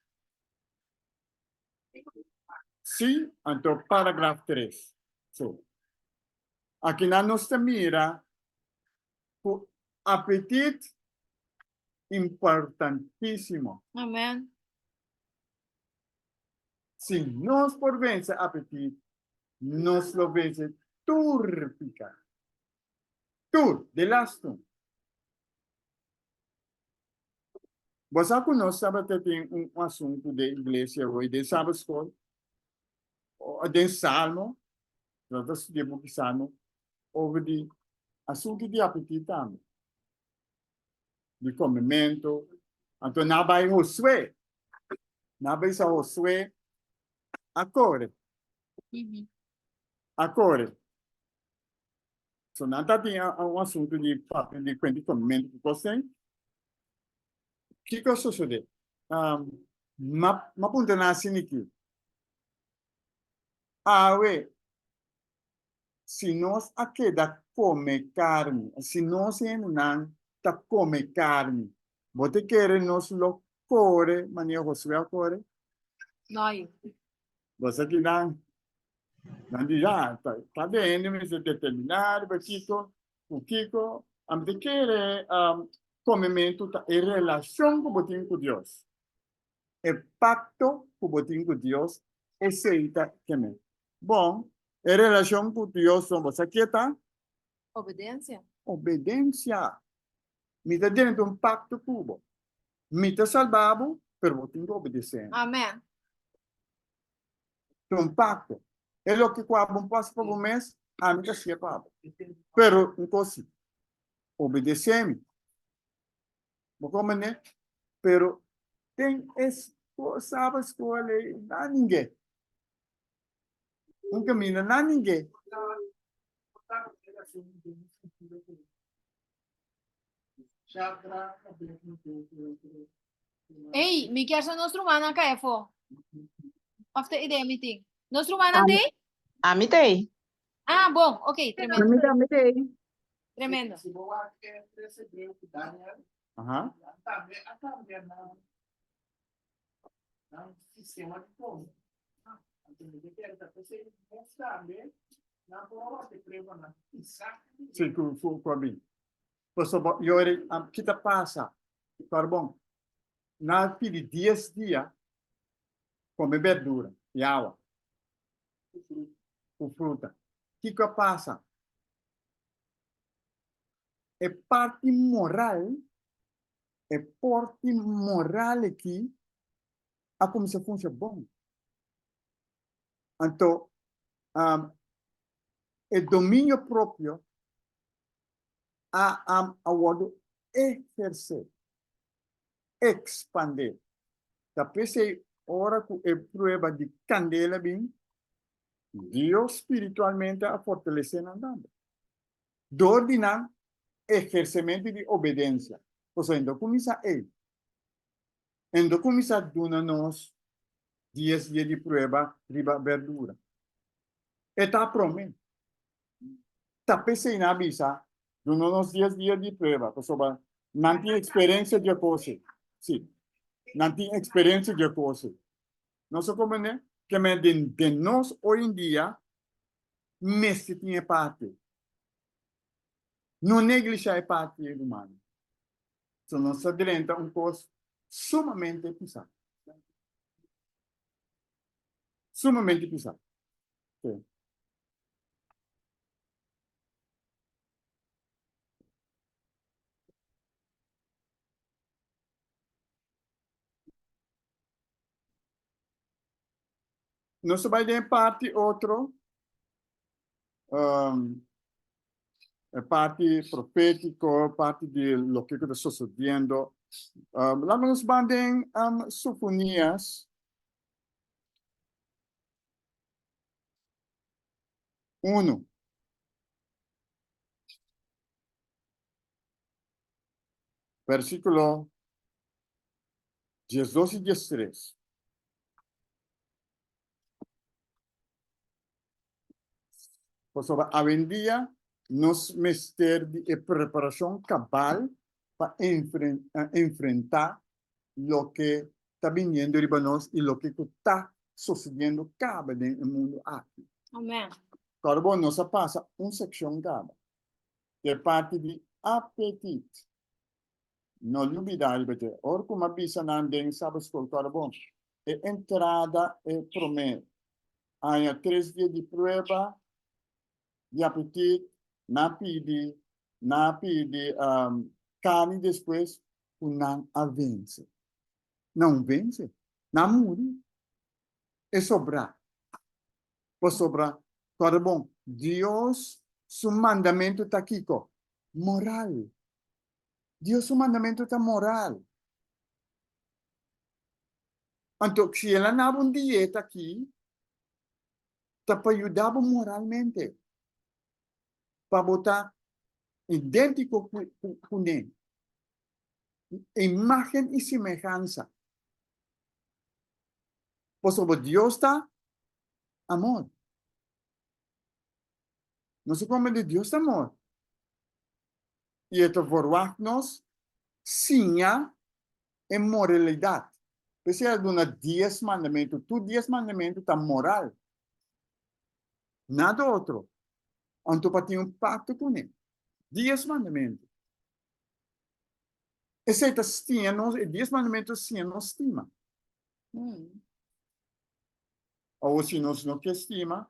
Sí, anto paragraf 3. So, akinan nos ta mira ku apetit importantísimo. Amen. Si nos por vense apetit, nos lo vense tur piká. Tur, delastu. Bo sa ku nos tabata tin un asuntu den iglesia hoy, den Sabbatskol, den Salmo, nos ta studia buki Salmo, over di asuntu di apetit tambe. Di komementu. Anto nan a bai Josué. Nan a bisa Josué a kore. A kore. So nan ta tin un asuntu di papia di kuenta di komementu ku kos ei. Kiko a sosodé? M'a puntra nan asina aki, Awe, si nos a keda kome karni, si nos hendenan ta kome karni, bo ta kere nos lo kore manera Josué a kore? No, yu. Bo sa ki nan, nan di ya, ta, kada hende mester determiná riba kiko, ku kiko. Ami ta kere komementu ta e relashon ku bo tin ku Dios. E pakto ku bo tin ku Dios, esei ta keme. Bon, e relashon ku Dios no bo sa ke ta? Obedensia. Obedensia. Mi ta drenta un pakto ku bo. Mi ta salba bo, pero bo tin ku obedesé mi. Amen. Ta un pakto. E loke ku abo no por hasi pa bo mes, ami ta hasié pa bo. Pero un kos si, obedesé mi. Bo komprendé? Pero den e saba skol ei, nan ningué. Un kaminda nan ninge. Ey, mi kier sa nos rumannan kai afó. Of ta idea mi tin? Nos rumannan Ami, tei? ami tei. Ah, bon, ok, tremendo. Ami tambe tei. Tremendo. Aha. Sí, ku ku ku a bin. Pasobra yori, ki ta pasa? Kòrbon, nan a pidi dies dia kome berdura i awa ku fruta. Kiko a pasa? E parti moral E porti moral aki a kuminsá funsha bon. Anto, e dominio propio a a wòrdu ehersé, ekspandé. Ta p'esei ora ku e prueba di kandela bin, Dios spiritualmente a fortalesé nan tambe. Dor di nan ehersementu di obedensia. Pasobra e no kuminsá ei. E no kuminsá duna nos dies dia di prueba riba berdura. E ta promé. Ta p'esei nan a bisa, duna nos dies dia di prueba, pasobra nan tin eksperensia di e kos ei. Sí, nan tin eksperensia di e kos ei. Nos a komprendé? Ke men den nos hoy en dia mester tin e parti. No neglisha e parti humano. So nos ta drenta un kos sumamente pisá. Sumamente pisá. Sí. Nos ta bai den e parti otro, um, e parti profético, parti di loke ku ta sosodiendo. Um, laat nos ban den um, Sofonías 1. Versículo 12 y 13. Pasobra awendia nos mester di e preparashon kabal pa enfrentá loke ta biniendo riba nos i loke ku ta sosediendo kaba den e mundu aki. Amen. Kòrda bo, nos a pasa un sekshon kaba, e parti di apetit. No lubidá riba dje. Ora ku mi a bisa nan den Sabbatschool, kòrda bon, e entrada e promé aña tres dia di prueba di apetit, nan a pidi, nan a pidi karni despues ku nan a vense. Nan vense, nan a muri, e sobrá. Pasobra, kòrda bon, Dios su mandamentu ta kiko? Moral. Dios su mandamentu ta moral. Anto, si el a naba un dieta aki, ta pa yuda bo moralmente, pa bo ta idéntiko kuné, imágen i simehansa. Pasobra Dios ta amor. Nos a komprendé Dios ta amor. I e ta verwagt nos siña e moralidat. P'esei el a duna dies mandamentu. Tur dies mandamentu ta moral. Nada otro. Anto pa tin un pakto kuné. Dies mandamentu. Esei ta siña nos, e dies mandamentu ta siña nos stima. Awor si nos no ke stima,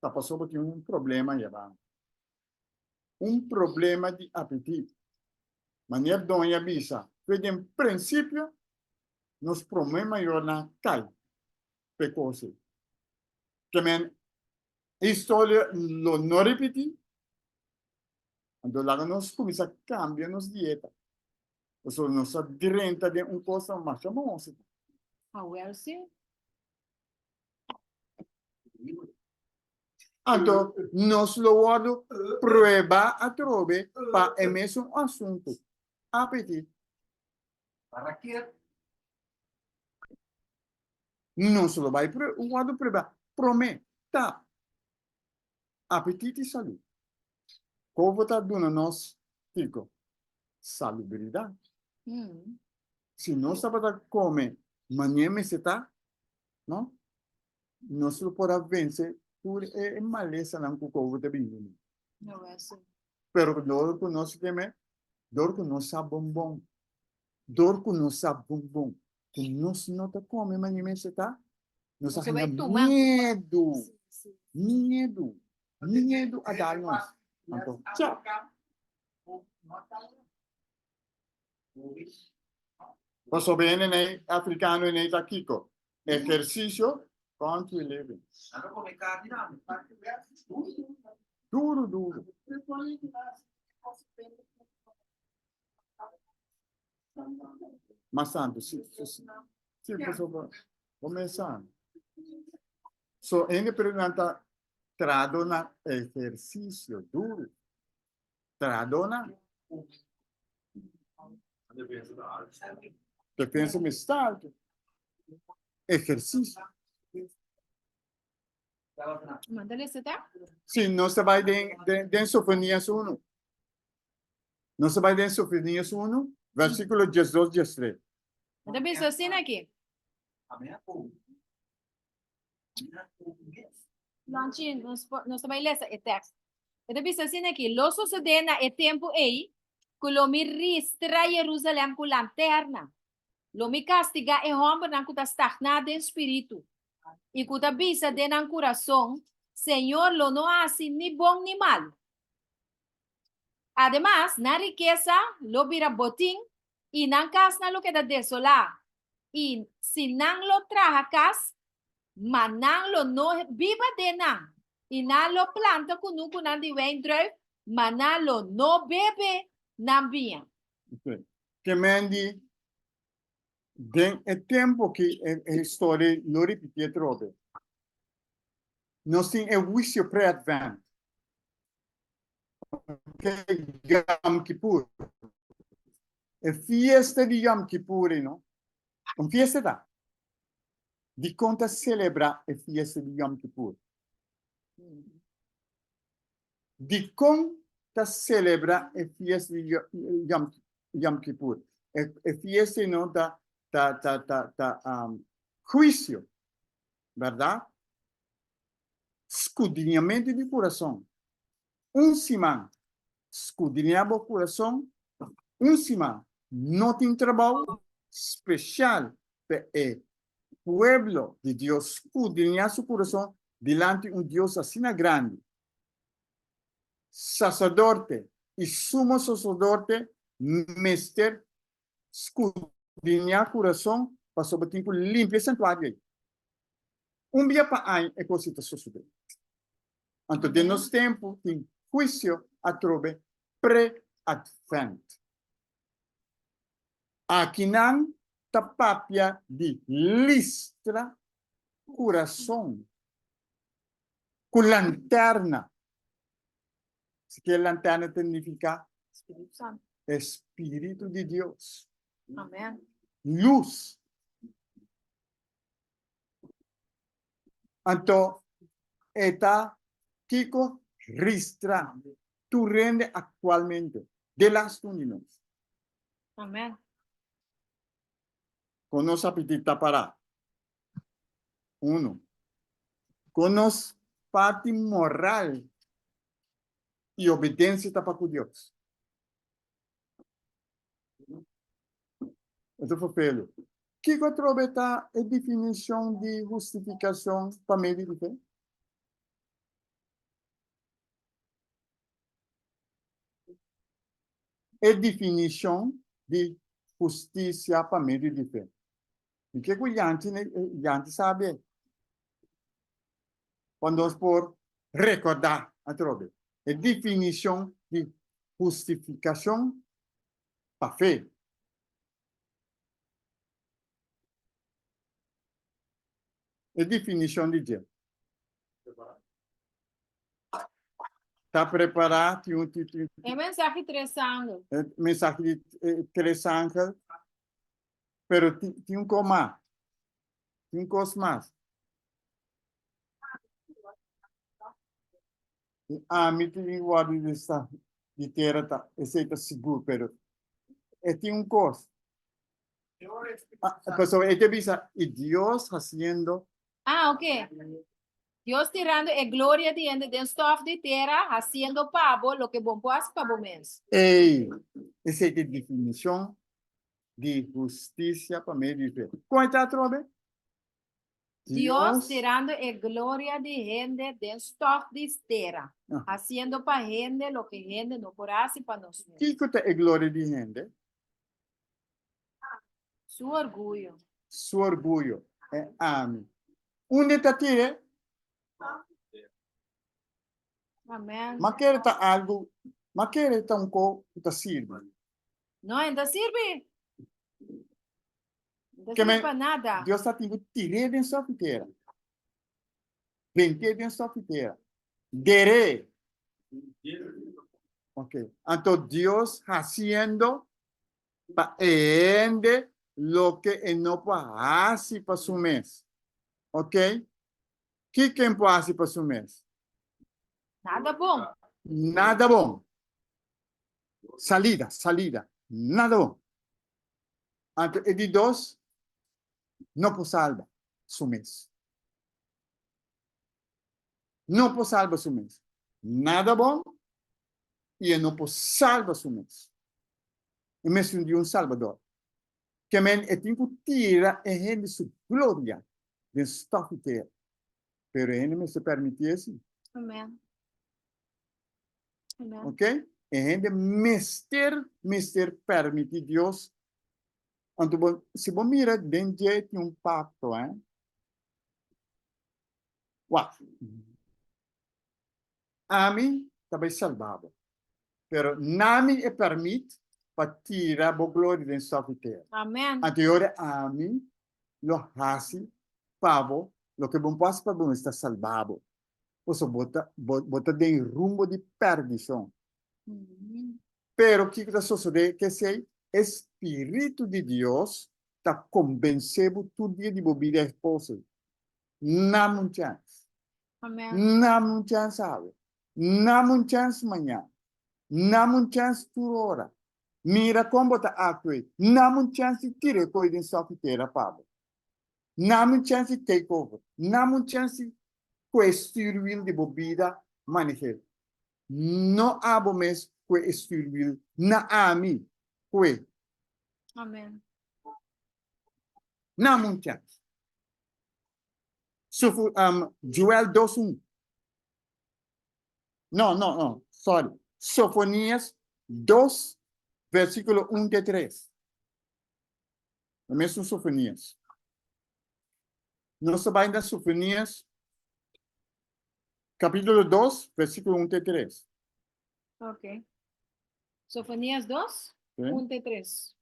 ta pasobra tin un problema ayabanda. Un problema di apetit. Manera Doña a bisa, fe den prinsipio nos promé mayornan kai p'e kos ei. Ke men e historia lo no ripití, anto laga nos kuminsá kambia nos dieta. Pasobra nos a drenta den un kos masha bon. Awel si. Anto nos lo wòrdu pruebá atrobe pa e mesun asuntu. Apetit. Nos lo bai wòrdu pruebá promé ta apetit i salú. Kobo ta duna nos kiko? Salubridat. Si nos tabata kome manera mester ta, no? Nos lo por a vense tur e malesanan ku kobo ta bini kuné. Pero dor ku nos keme, dor ku nos sa bon bon, dor ku nos sa bon bon ku nos no ta kome manera mester ta, nos a haña miedu, miedu, miedu a dal nos. Anto, chao. Pasobra hende nei afrikano nei ta kiko? Ehersisio, country living. Duru, duru. Mas tantu, si, si, si. Si, pasobra bo mes sa. So, hende pero nan ta trado na ehersisio duru. Tradonan. Defensa mester alto. Ehersisio. Mándale ese ta. Si, nos ta bai den, den, den Sofonías 1. Nos ta bai den Sofonías 1, versículo 12, 13. Ta bisa asina aki. Lanchi, nos, nos ta bai lesa e tekst. E ta bisa asina aki, Lo sosodé na e tempu ei ku lo mi ristra Jerusalèm ku lanterna. Lo mi kastigá e hòmbernan ku ta stagná den spiritu i ku ta bisa den nan kurason, Señor lo no hasi ni bon ni malu. Ademas, nan rikesa lo bira botin i nan kasnan lo keda desolá. I si nan lo traha kas, ma nan lo no biba den nan, i nan lo planta kunukunan di wijndruif, ma nan lo no bebe nan biña. Ke men di, den e tempu ki e historia lo ripití atrobe, nos tin e huisio pre-advent. Yom Kippur. E fiesta di Yom Kippur ei no, un fiesta ta. Dikon ta selebrá e fiesta di Yom Kippur? Dikon ta selebrá e fiesta di Yom Yom Kippur? E e fiesta ei no ta ta ta ta ta huisio, bèrdat? Skudriñamentu di kurason. Un siman skudriñá bo kurason, un siman no tin trabou spesial pa e pueblo di Dios skudriñá su kurason dilanti un Dios asina grandi. Saserdote i sumo saserdote mester skudriñá kurason pasobra tin ku limpia e santuario ei. Un bia pa aña e kos ei ta sosodé. Anto den nos tempu tin huisio atrobe pre-Advent. Akinan ta papia di listra kurason ku lanterna. Si ke lanterna ta nifiká? Spiritu Santu. E Spiritu di Dios. Amen. Lus. Anto e ta kiko ristra tur hende aktualmente, delastu di nos. Amen. Kon nos apetit ta pará? Uno. Kon nos parti moral i obedensia ta pa ku Dios? E ta ferfelu. Kiko atrobe ta e definishon di hustifikashon pa medio di fe? E definishon di hustisia pa medio di fe. Mi ke ku Yanti, Yanti sabi e. Pa nos por rekordá atrobe e definishon di hustifikashon pa fe. E definishon di dje. Ta prepará tin un tin tin E mensahe tres angel. E mensahe di tres angel. Pero tin tin un kos mas. Tin un kos mas. I ami tin wòrdu di esta di tera ta esei ta sigur pero e tin un kos. Pasobra e ta bisa i Dios hasiendo. Ah, ok. Dios tirando e gloria di hende den stof di tera, hasiendo pa bo loke bo por hasi pa bo mes. Ey, esei ta e definishon di hustisia pa medio di fe. Kon e ta atrobe? Dios tirando e gloria di hende den stof di tera, hasiendo pa hende loke hende no por hasi pa nos mes. Kiko ta e gloria di hende? Su orguyo. Su orguyo. E ami. Unda e ta tire? Amen. Ma kere ta algu, ma kere ta un ko ku ta sirbi. No, e ta sirbi. E ta sirbi pa nada. Dios ta tin ku tir'é den stof di tera. Bent'é den stof di tera. Der'é. Ok. Anto Dios hasiendo pa e hende loke e no por hasi pa su mes. Ok. Kiko e por hasi pa su mes? Nada bon. Nada bon. Salida, salida. Nada bon. Anto e di dos no por salba su mes. No por salba su mes. Nada bon i e no por salba su mes. E mester di un Salbador. Ke men e tin ku tira e hende su gloria den stof di tera. Pero e hende mester permití esi. Amen. Amen. Ok? E hende mester, mester permití Dios. Anto bo, si bo mira den dje tin un pakto, eh? Wak. Ami ta bai salba bo, pero nami e permit pa tira bo gloria den stof di tera. Amen. Anto e ora ami lo hasi pa bo loke bo por hasi pa bo mester salba bo, pasobra bo ta bo ta den rumbo di perdishon. Pero kiko ta sosodé k'esei? E Spiritu di Dios ta kombensé bo tur dia di bo bida esposo. Nam un chèns. Amen. Nam un chèns awe. Nam un chèns mañan. Nam un chèns tur ora. Mira kon bo ta aktua ei. Nam un chèns di tira e koi den sòf i tera pa bo. Nam un chèns di take over. Nam un chèns di ku e stuurwiel di bo bida maneh'é. No abo mes ku e stuurwiel, na ami ku e. Amen. Nam un chèns. Sufu, um, Joel dos un. No, no, no, sorry. Sofonías dos, versículo un te tres. E mesun Sofonías. Nos ta bai na Sofonías capítulo dos, versículo un te tres. Ok. Sofonías dos, Sí. un te tres.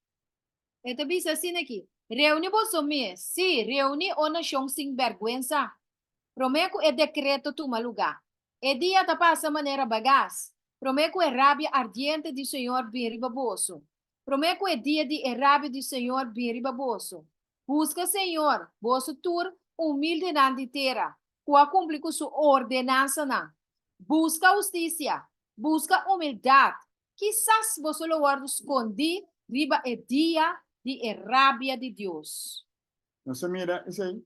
E ta bisa asina aki, Reuni boso mes, sí, reuni, o nashon sin bèrgwensa, promé ku e dekreto tuma lugá. E dia ta pasa manera bagas, promé ku e rabia ardiente di Señor bin riba boso, promé ku e dia di e rabia di Señor bin riba boso. Buska Señor, boso tur humildenan di tera, ku a kumpli ku su ordenansanan. Buska hustisia, buska humildat, Kisas boso lo wòrdu skondí riba e dia di e rabia di Dios. Nos a mira esei?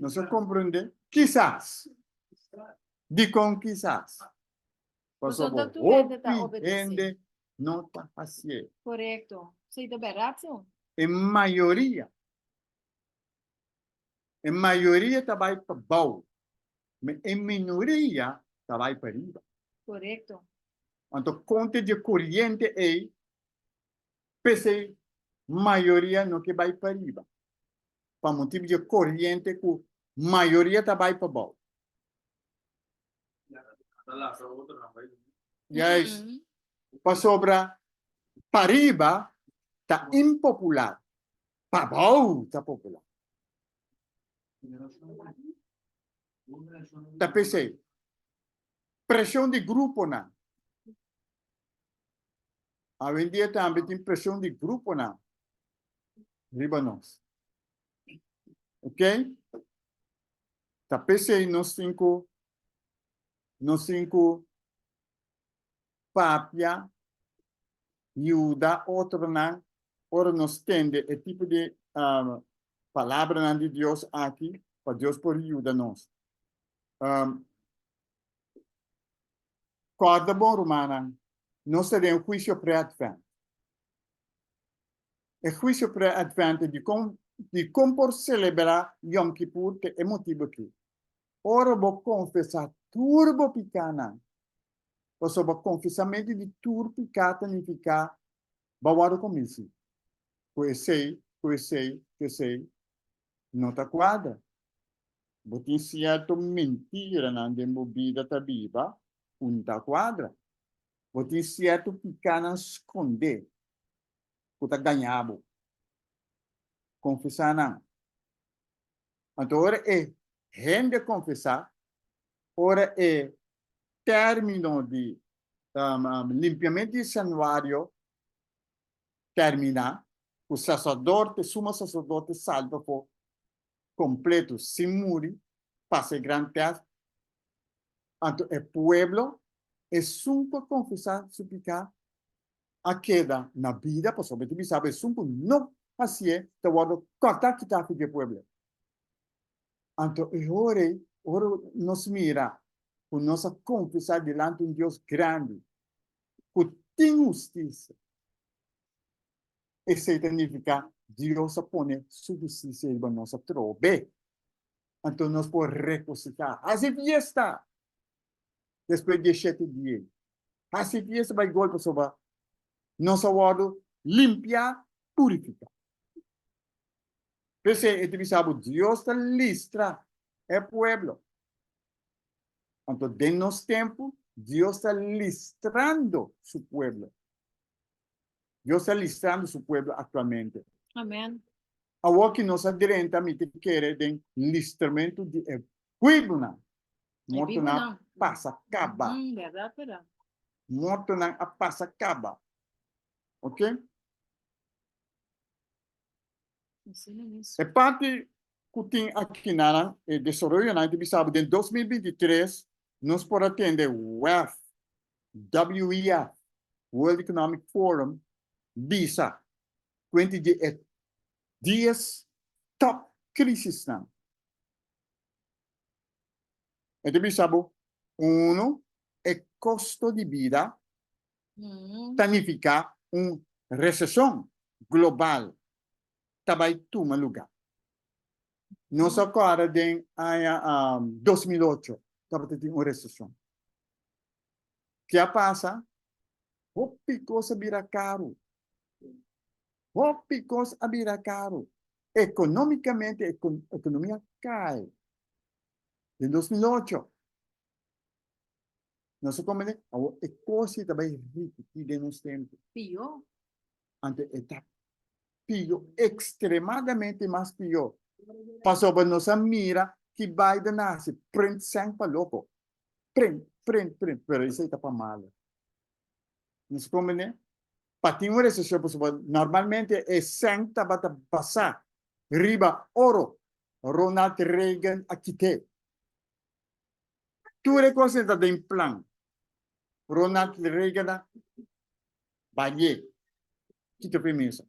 Nos a komprendé? Kisas. Dikon kisas? Pasobra Pasobra tur hende ta hopi obedesé. hende no ta hasié. Korekto. Esei ta bèrdat, so? E mayoria. E mayoria ta bai pa bou, ma e minoria ta bai pa riba. Korekto. Anto konta dje koriente ei, p'esei mayoria no ke bai pa riba, pa motibu dje koriente ku mayoria ta bai pa bou. Juist. Pasobra pa riba ta impopular. Pabou ta popular. Ta p'esei, preshon di gruponan. Awendia tambe tin preshon di gruponan riba nos. Ok? Ta p'esei nos tin ku nos tin ku papia, yuda otronan ora nos tende e tipo di palabranan di Dios aki pa Dios por yuda nos. Kòrda bon rumannan, nos ta den un huisio pre-advent. E huisio pre-advent dikon dikon por selebrá Yom Kippur te e motibu aki. Ora bo konfesá tur bo pikánan, pasobra konfesamentu di tur piká ta nifiká bo a wòrdu konvensí ku esei, ku esei, ku esei no ta kuadra. Bo tin sierto mentiranan den bo bida ta biba ku no ta kuadra. Bo tin sierto pikánan skondé ku ta gañá bo. Konfesá nan. Anto ora e hende konfesá, ora e término di limpiamentu di sanuario terminá, ku saserdote, suma saserdote sali pafó kompleto sin muri, pasa e gran tèst, anto e pueblo, esun ku a konfesá su piká, a keda na bida, pasobra e ta bisa bo esun ku no hasié ta wòrdu kòrtá kitá for di e pueblo. Anto e ora ei, ora nos mira ku nos a konfesá dilanti un Dios grandi ku tin hustisia, esei ta nifiká Dios a pone su hustisia riba nos atrobe. Anto nos por regosihá, hasi fiesta! Despues di e shete dia ei, hasi fiesta bai gol pasobra nos a wòrdu limpiá, purifiká. P'esei e ta bisa bo, Dios ta listra e pueblo. Anto den nos tempu, Dios ta listrando su pueblo. Dios ta listrando su pueblo aktualmente. Amen. Awor ki nos a drenta, mi ta kere den listramentu di e pueblonan. Mortonan a pasa kaba. Bèrdat, bèrdat. Mortonan a pasa kaba. Ok? E parti ku tin akinanan, e desaroyonan ta bisa bo den 2023 nos por a tende WEF, WEF, World Economic Forum, bisa kuenti di e dies top krisisnan. E ta bisa bo, uno, e kosto di bida ta nifiká un reseshon global ta bai tuma lugá. Nos a kòrda den aña 2008 tabata tin un reseshon. Ke a pasa? Hopi kos a bira karu. Hopi kos a bira karu. Ekonómikamente ekonomia a kai den 2008. Nos a komprende? Awor e kos ei ta bai ripití den nos tempu. Pió. Anto e ta pió, ekstremadamente mas pió. Pasobra nos a mira ki Biden a hasi, print sèn pa loko. Print, print, print, pero esei ta pa malo. Nos a komprende? Pa tin un reseshon, pasobra normalmente e sèn tabata basá riba oro. Ronald Reagan a kit'é. Tur e kosnan ta den plan. Ronald Reagan a bañ'é. Kita p'e mesa.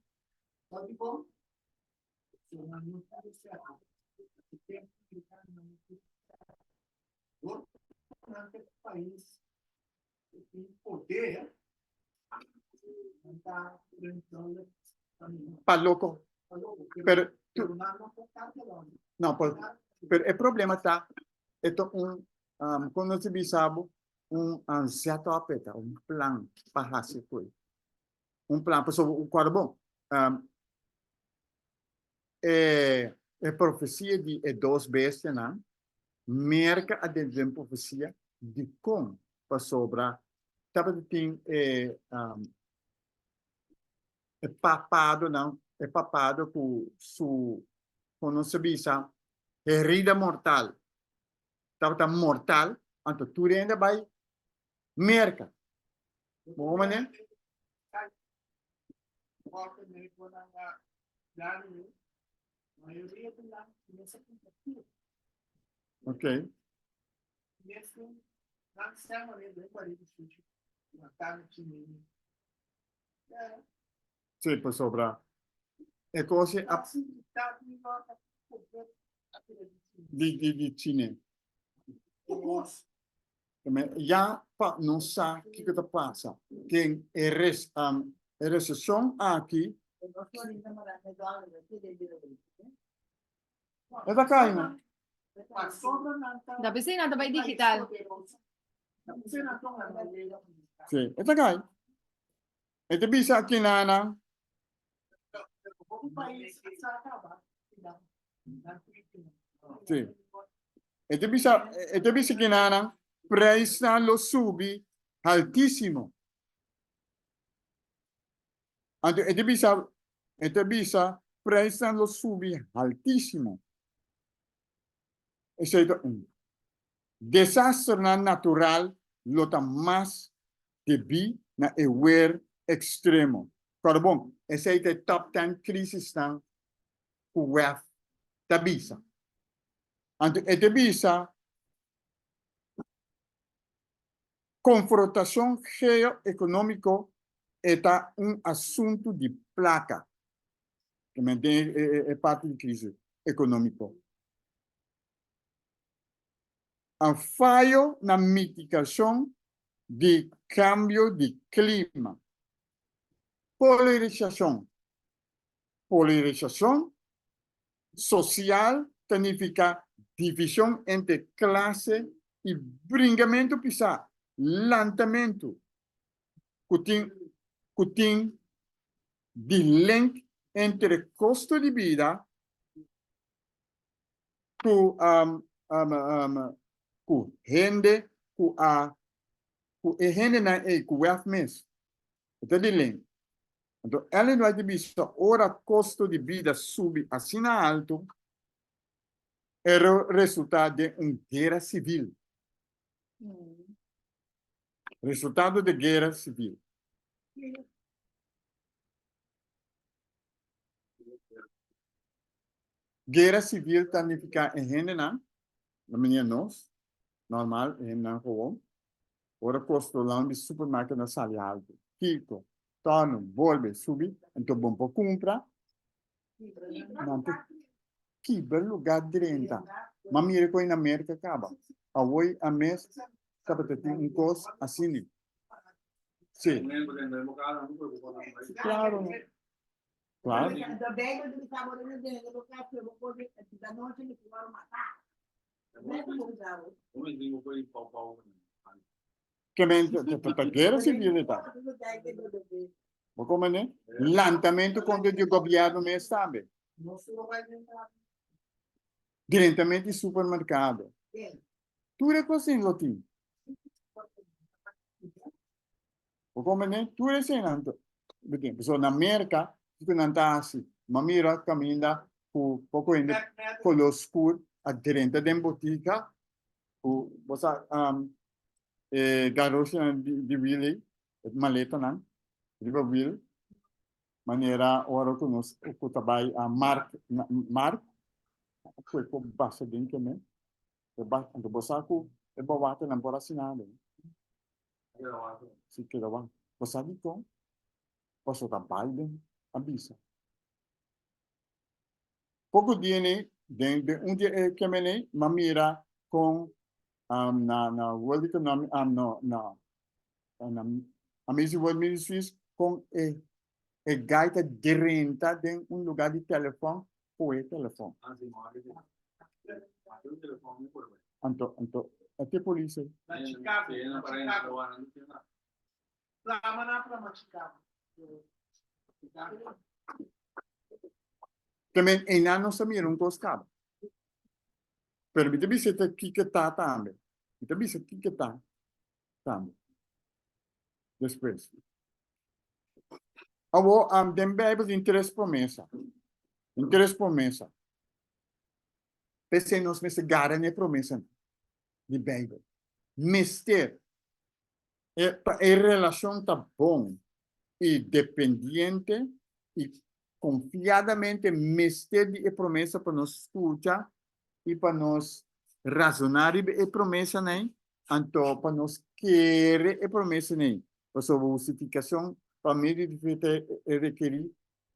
Pa loko. Pero tu, no, por, pero e problema ta, e ta un, um, kon nos ta bisa bo, un um, setup e ta, un plan pa hasi koe. Un plan, pasobra, kòrda bon, um, e, e profesia di e dos bestianan, Merka a den den profesia dikon pasobra tabata tin e um, e papadonan, e papado ku su, kon nos ta bisa, herida mortal, tabata mortal, anto tur hende a bai Merka. Bo manera? Ok. Sí, pasobra e kos e a di di di chine. Ya pa nos sa kiko ta pasa. Ken e res e reseshon aki. E ta kai no. Da p'esei nan ta bai digital. Sí, e ta kai. E ta bisa aki nana. Sí. E ta bisa, e ta bisa ki nana, prijsnan lo subi haltísimo. Anto e ta bisa, e ta bisa prijsnan lo subi haltísimo. Esei ta un. Desasternan natural lo ta mas debí na e wer ekstremo. Kòrda bon, esei ta e top ten krisisnan ku wef ta bisa. Anto e ta bisa konfrontashon geo-ekonómiko e ta un asuntu di plaka. Den e parti di krisis ekonómiko. A fayo na mitigashon di kambio di klima. Polarisashon. Polarisashon sosial ta nifiká divishon entre klase i bringamentu pisá, lantamentu ku tin ku tin di link entre kosto di bida ku ku hende ku a ku e hendenan ei ku wèf mes e ta di link. Anto Ellen White ta bisa ora kosto di bida subi asina altu e lo resultá den un guera sivil. Resultado di guera sivil. Guera civil ta nifica e hendenan, na manera nos, normal, e hendenan gewoon, ora costonan di supermarket na sali haltu, kiko, torno, bolbe, subi, anto bon por cumpra, nan ta kibra lugar drenta. Ma mira con na Merca caba. Awor a mes tabata tin un cos asina. Sí. Claro. Claro. Ke men ta guera civil e ta. Bo comprende? Lantamento contra di gobierno mes tambe. Drentament di supermercado. Tur e cos lo tin. Bo comprende? Tur eseinan ta beten. Pasobra na Merka, kiko nan ta hasi? M'a mira kaminda ku poko hende koló skur a drenta den botika ku bo sa e garoshinan di wil ei, e maletanan riba wil, manera ora ku nos ku ta bai a mark, mark, ku e por basa den keme, anto bo sa ku e bawaternan por hasi nada. Si keda wak. Bo sa dikon? Pasobra Biden a bisa. Poko dia nei, den den un di e keme nei, m'a mira kon na na World Economic no na na Amazing World Ministries kon e e guy ta drenta den un lugar di telefon kohe e telefon. Anto anto a te polis ei. Na Chicago, na Chicago. Plama na plama Chicago. Chicago. Te men einan nos ta mira un kos kaba. Pero mi ta bisa ta kiko ta tambe. Mi ta bisa kiko ta tambe. Despues. Awor, den Bijbel tin tres promesa. Tin tres promesa. P'esei nos mester gara na e promesanan di Bijbel. Mester. E, pa e relacion ta bon y dependiente. I konfiadamente mester di e promesa pa nos skucha i pa nos razoná riba e promesanan, anto pa nos kere e promesanan. Pasobra hustifikashon pa medio di fe ta rekerí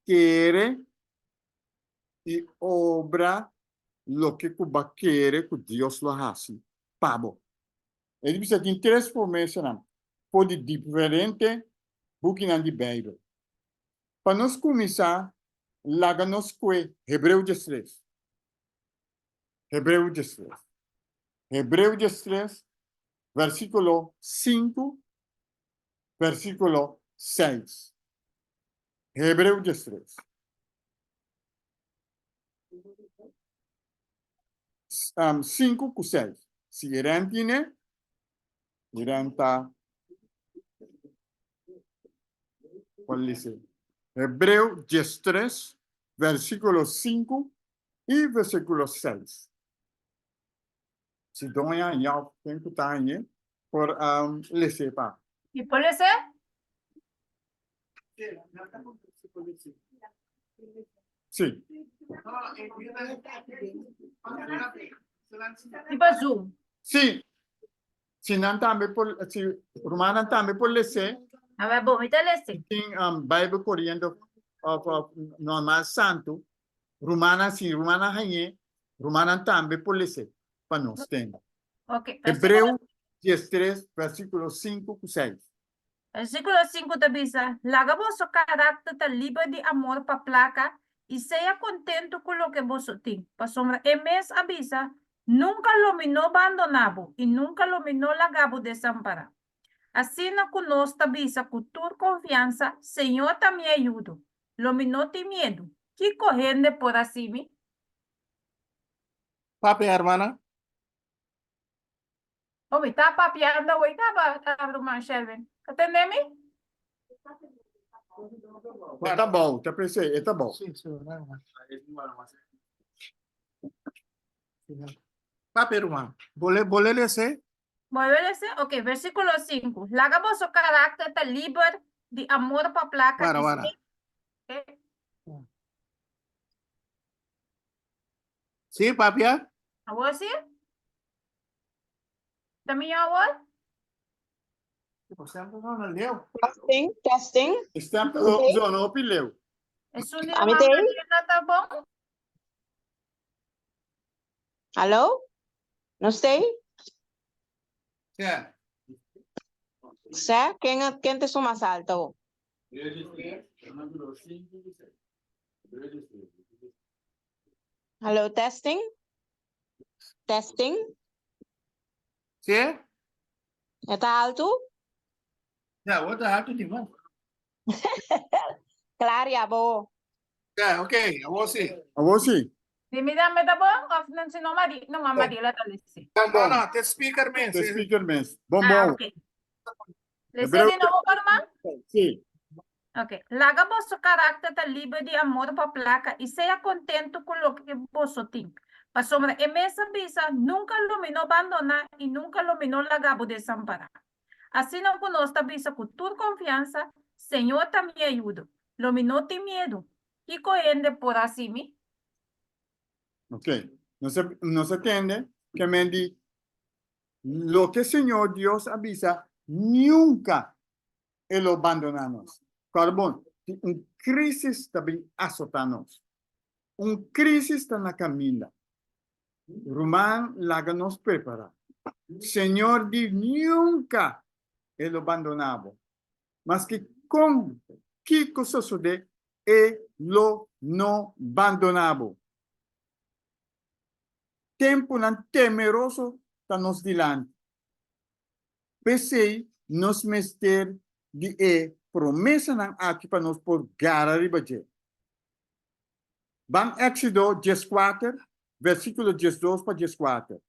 kere i obra loke ku bo a kere ku Dios lo hasi pa bo. E di bisa tin tres promesanan for di diferente bukinan di Beibel. Pa nos kuminsá, laga nos kue Hebreo diestres. Hebreo diestres. Hebreo diestres, versíkulo sinku, versíkulo seis. Hebreo diestres. 5 ku 6. Si Iran tine, Iran ta por lese. Hebreo 13, versíkulo 5 i versíkulo 6. Si doña Yao ken ku ta hañ'é por lese pa. Mi por lese? Sí. Riba Zoom. Sí. Si nan tambe por, si rumannan tambe por les'é. A ver, bo, mi ta lese. Tin um, Bijbel koriendo of, of normal santu, rumannan, si rumannan hañ'é, rumannan tambe por les'é pa nos tende. Ok. Hebreo 13, versículo 5 ku 6. Versíkulo sinku ta bisa, Laga boso karakter ta liber di amor pa plaka i sea kontentu ku loke boso tin, pasobra e mes a bisa, Nunka lo mi no bandoná bo i nunka lo mi no laga bo desampará. Asina ku nos ta bisa ku tur konfiansa, Señor ta mi ayudo, lo mi no tin miedu. Kiko hende por hasi mi? Papia, hermana. Oh, mi ta papiando awor caba, ruman Sherwin. Ta tende mi? E ta bou, ta presé, e ta bou. Sí, sí, ruman. Papia, ruman. Bole, bole lese. Bolbe lese? Ok, versículo 5. Laga boso karakter ta liber di amor pa plaka Wara, i wara. Eh? Sí, papia. Awor sí? Ta miño awor? Testing, testing. Stem ta Ok. zona hopi leu. Esun di A mi ruman te? Mariela ta bon? Hallo? No stay? Ja. Sa, ken, ken te su mas alto? Hallo, testing? Testing? Sí? E ta alto? Ja, wat ta alto di man. Klaar ya bo. Ja, oké, awor sí. Awor sí. Di mi dame ta bon of no si no Mari, no ma Mariela ta lesi. Bon No, bon. no, te speaker mes. Te speaker mes. Bon Ah, bon. ok. Lesi Hebreo di nobo pa ruman? Sí. Ok. Laga boso karakter ta liber di amor pa plaka i sea kontentu ku loke boso tin. Pasobra e mes a bisa, Nunka lo mi no bandoná i nunka lo mi no laga bo desampará. Asina ku nos ta bisa ku tur konfiansa, Señor ta mi ayudo, lo mi no tin miedu. Kiko hende por hasi mi? Ok. Nos a, nos a tende ke men di loke Señor Dios a bisa, nunka e lo bandoná nos. Kòrda bon, tin un krísis ta bin asotá nos. Un krísis ta na kaminda. Ruman, laga nos prepará. Señor di nunka e lo bandoná bo. Maske kon kiko sosodé, e lo no bandoná bo. Tempunan temeroso ta nos dilanti. P'esei nos mester di e promesanan aki pa nos por gara riba dje. Ban Éxodo dieskuater, versíkulo diesdos pa dieskuater.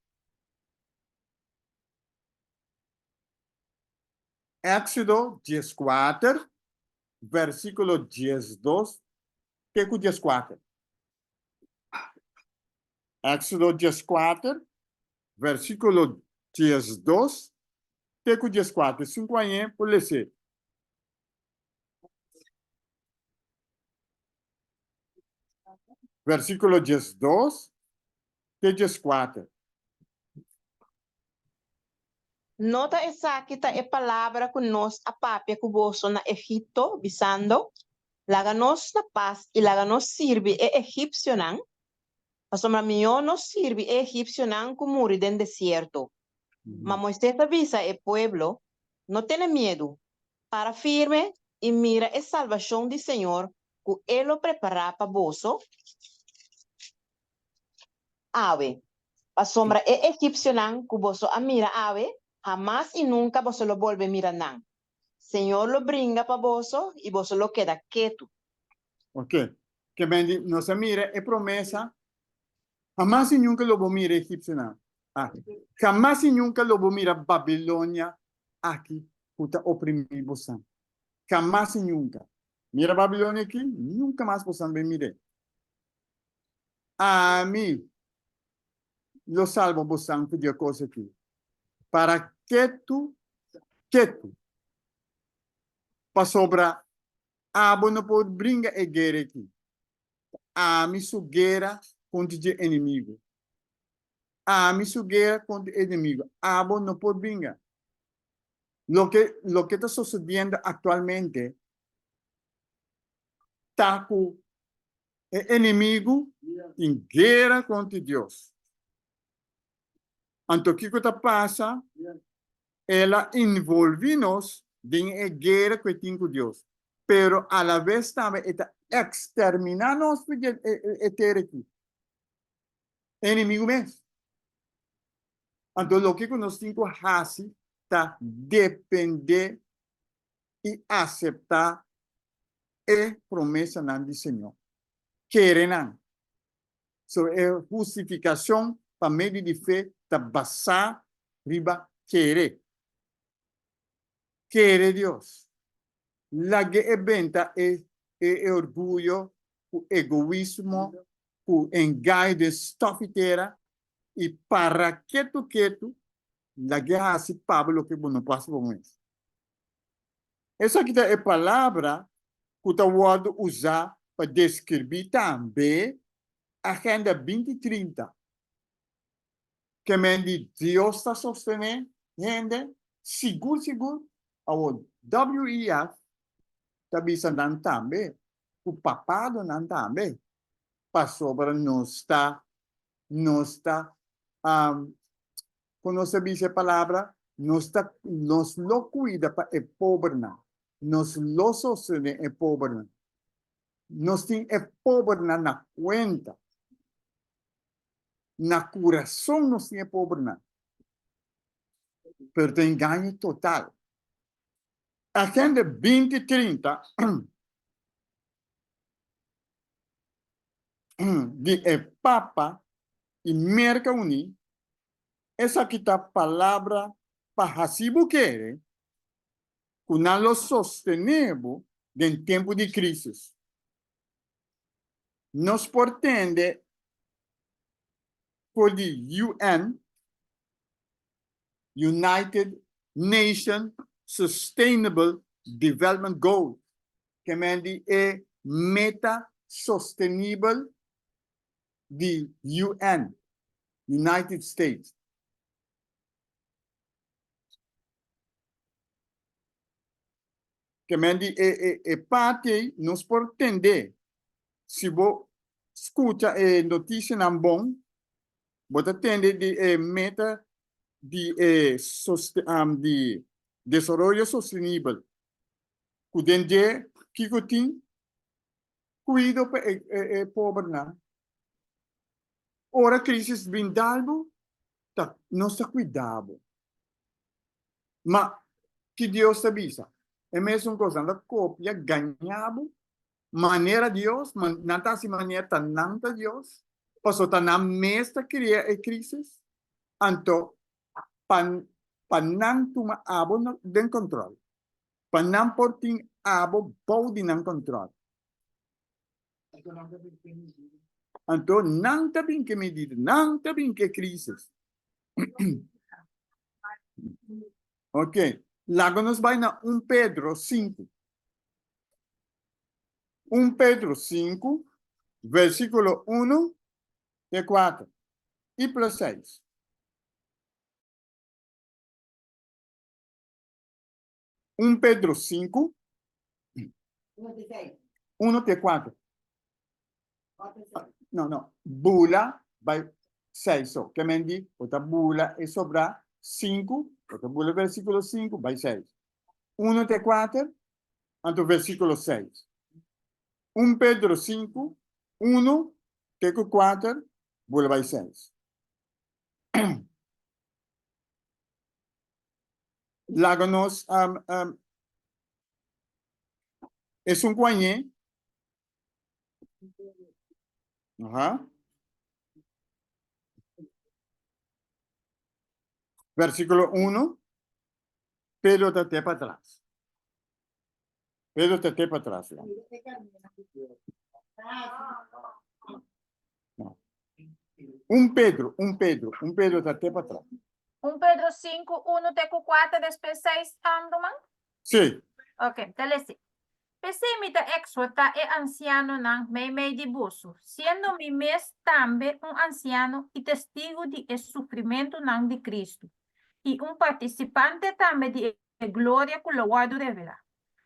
Éxodo dieskuater, versíkulo diesdos te ku dieskuater. Éxodo dieskuater, Versíkulo diesdos te ku dieskuater. Esun ku añe por les'é. Versíkulo 12 te 14. No ta esaki ta e palabra ku nos a papia ku boso na Egipto, bisando, Laga nos na pas i laga nos sirbi e egipsionan? Pasobra mihó nos sirbi e egipsionan ku muri den desierto. Ma Moisés a bisa e pueblo, No tene miedu, para firme i mira e salbashon di señor ku e lo prepará pa boso awe. Pasobra e egipsionan ku boso a mira awe, hamas i nunka boso lo bolbe mira nan. Señor lo bringa pa boso i boso lo keda ketu. Oke. Ke men di, nos a mira e promesa, hamas i nunka lo bo mira e egipsionan aki. Hamas i nunka lo bo mira Babilonia aki ku ta oprimí bosan. Hamas i nunka. Mira Babilonia aki, nunka mas bosan bai mir'é. Ami lo salba bosan ku di e kos aki. Para ketu, ketu. Pasobra abo no por bringa e guera aki. Ta ami su guera kontra dje enemigu. Ami su guera kontra e enemigu. Abo no por bringa. Loke, loke ta sosodiendo aktualmente ta ku E enemigu tin guera kontra Dios. Anto kiko ta pasa? El a involví nos den e guera ku e tin ku Dios, pero alaves tambe e ta eksterminá nos for di e tera aki. E enemigu mes. Anto loke ku nos tin ku hasi ta dependé i aseptá e promesanan di Señor. Kere nan. So e hustifikashon pa medio di fe ta basá riba kere. Kere Dios. Lag'é e benta e e orguyo ku egoismo ku engaño den stòf i tera i para ketu ketu lag'é hasi pa bo loke bo no por hasi pa bo mes. Esaki ta e palabra ku ta wòrdu usá pa deskribí tambe Agenda 2030, ke men di Dios ta sostené hende sigur sigur. Awor WEF ta bisa nan tambe ku papadonan tambe pasobra nos ta nos ta Kon nos ta bisa e palabra? Nos ta, nos lo kuida pa e pobernan. Nos lo sostené e pobernan. Nos tin e pobernan na kuenta. Na kurason nos tin e pobernan. Pero ta engaño total. Agenda 2030 di e Papa i Merka Uní, esaki ta palabra pa hasi bo kere ku nan lo sostené bo den tempu di krísis. Nos por tende for di UN, United Nation Sustainable Development Goals, ke men di e meta sostenibel di UN, United States. Ke men di e e e parti ei nos por tende si bo skucha e notisianan bon, bo ta tende di e meta di e di desaroyo sostenibel ku den dje kiko tin kuido pa e pobernan. Ora krisis bin dal bo, ta nos ta kuida bo. Ma ki Dios ta bisa? E mesun kos, nan ta kopia, gaña bo, manera Dios, nan ta hasi manera ta nan ta Dios, pasobra ta nan mes ta kria e krisis, anto pa pa nan tuma abo den kòntròl. Pa nan por tin abo bou di nan kòntròl. Anto nan ta bin ke medida, nan ta bin ke krisis. Ok, laga nos bai na 1 Pedro 5. 1 Pedro 5. versíkulo unu te kuater i plus seis. Un Pedro sinku, unu te kuater. No, no, bula bai seis so. Ke men di, bo ta bula e sobrá sinku, bo ta bula versíkulo sinku bai seis. Unu te kuater, anto versíkulo seis. Un Pedro sinku, unu te ku kuater, bula bai seis. Laga nos esun ku añ'é. Aha. Versíkulo unu, Pedro ta te patras. Pedro ta te patras ya. No. Un Pedro, un Pedro, un Pedro ta te patras. Un Pedro 5, 1 te ku 4, despues 6, ruman? Sí. Ok, ta lesi. P'esei mi ta exhortá e ansianonan meimei di boso, siendo mi mes tambe un ansiano i testigu di e sufrimentunan di Cristo, i un partisipante tambe di e gloria ku lo wòrdu revelá.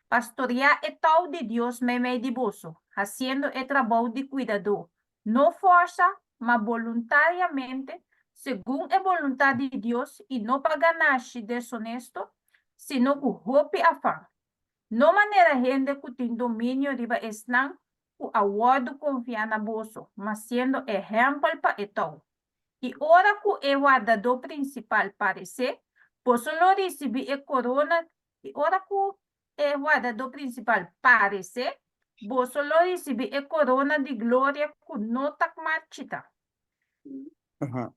Pastoriá e tou di Dios meimei di boso, hasiendo e trabou di kuidadó, no fòrsa, ma boluntariamente, segun e boluntat di Dios, i no pa ganashi desonesto, sino ku hopi afan. No manera hende ku tin dominio riba esnan ku a wòrdu konfiá na boso, ma siendo ehèmpel pa e tou. I ora ku e Wardadó Prinsipal paresé, boso lo risibí e korona I ora ku e Wardadó Prinsipal paresé, boso lo risibí e korona di gloria ku no ta marchitá.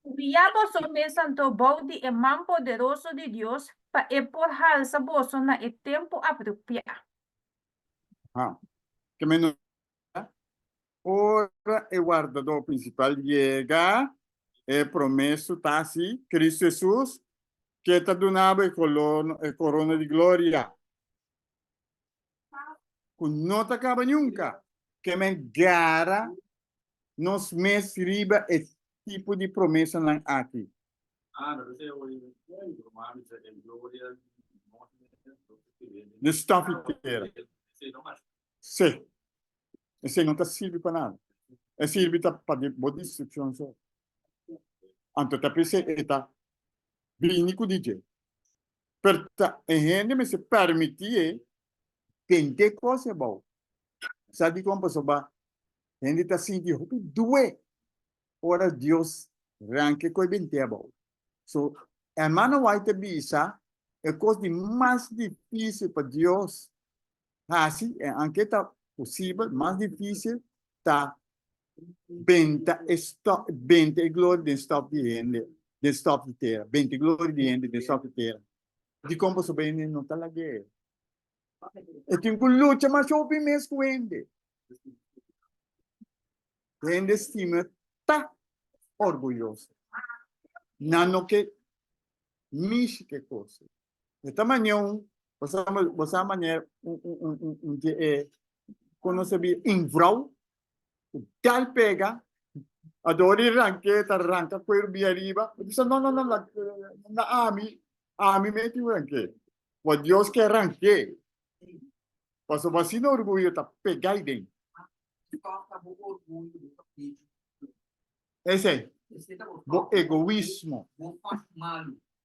Humiyá boso mes anto bou di e man poderoso di Dios pa e por halsa boso na e tempu apropiá. Ora e Wardadó Prinsipal yega, e promesu ta hasi, Kristu Hesus, ke ta duna bo e korona di gloria ku no ta kaba nunka. Ke men gara nos mes riba e tipo di promesanan aki. De stòf di tera. Sí. Esei no ta sirbi pa nada. E sirbi ta pa bo destrukshon so. Anto ta p'esei e ta bini ku di dje. Pero ta e hende mester permití e tende kos abou. Sa dikon? Pasobra hende ta sinti hopi due ora Dios ranka e kos bint'é abou. So, hermano White ta bisa e kos di mas difísil pa Dios hasi, e anke ta posibel, mas difísil ta benta e stòf, benta e gloria den stòf di hende, den stòf di tera, benta e gloria di hende den stòf di tera. Dikon pasobra hende no ta lag'é? E tin ku lucha mas hopi mes ku hende. Hende stima ta orguyoso. Nan no ke mishi ku e kos. E ta manera un, bo sa, bo sa manera un, un, un, un, un di e, kon nos ta bisa, invrou, ku dal pega, ador di ranke ta ranka kueru bia riba, bo bisa no, no, no, la, na ami, ami me tin ranke. Bo Dios ke ranke. Pasobra asina orguyo ta pega ei den. Esei, bo egoismo,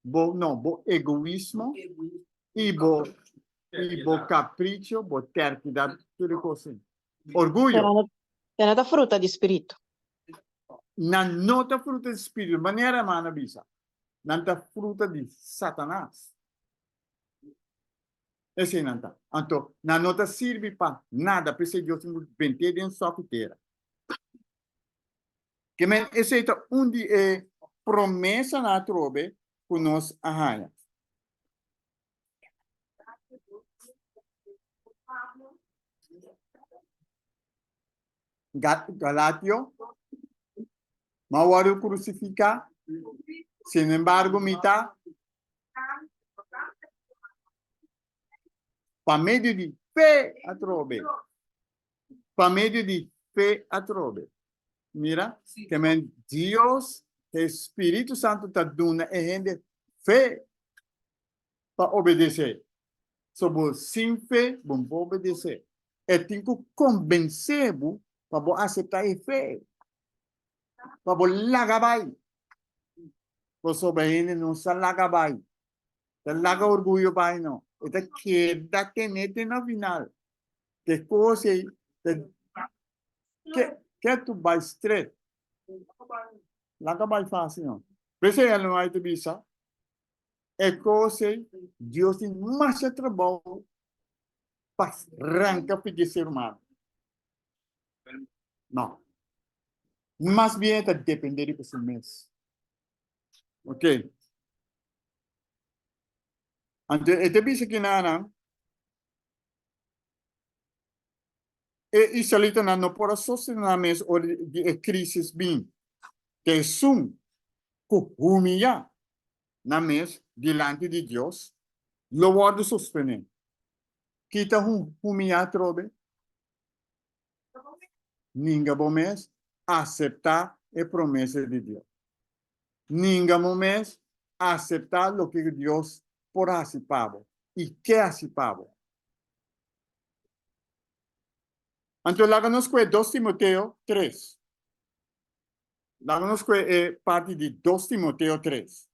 bo, no, bo egoismo i bo, i bo capricho, bo terquedad, tur e cos ei. Orguyo. Nan no ta fruta di spiritu. Nan no ta fruta di spiritu, manera hermano a bisa, nan ta fruta di Satanas. Esei nan ta. Anto, nan no ta sirbi pa nada, p'esei Dios tin ku bent'é den sòpi tera. Ke men esei ta un di e promesanan atrobe ku nos a haña. Galatio, Mi a wòrdu krusifiká, sinembargo mi ta pa medio di fe atrobe, pa medio di fe. fe atrobe. Mira, ke men Dios, e Spiritu Santu ta duna e hende fe pa obedesé. So bo sin fe, bo no por obedesé. E tin ku kombensé bo pa bo aseptá e fe, pa bo laga bai. Pasobra hende no sa laga bai. Ta laga orguyo bai no. E ta keda tene te na final. Te kos ei ta ke ke tu bai stret. Laga bai fácil no. P'esei Ellen White ta bisa, e kos ei Dios tin masha trabou pa ranka pidi e ser humano. No. Mas bien e ta depende riba su mes. Ok. Anto e ta bisa kinanan, e israelitanan no por a sostené nan mes ora di e krísis bin. Ta esun ku humiyá nan mes dilanti di Dios lo wòrdu sostené. Ki ta humiyá atrobe? Ninga bo mes aseptá e promesa di Dios. Ninga bo mes aseptá loke Dios por hasi pa bo i ke hasi pa bo. Anto laga nos kue dos Timoteo tres. Laga nos kue e parti di dos Timoteo tres.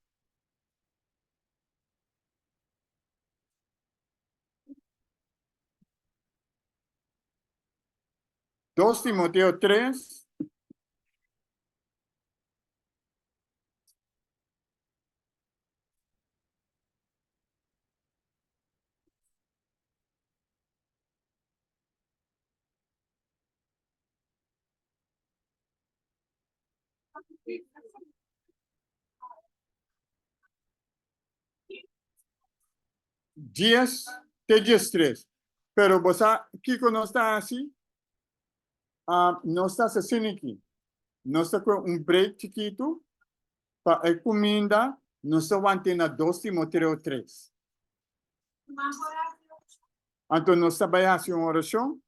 Dos Timoteo tres. Dies te diestres. Pero bo sa kiko nos ta hasi? Nos ta hasi asina aki. Nos ta kohe un break chikitu pa e kuminda nos ta want'é na dos Timoteo tres. Anto nos ta bai hasi un orashon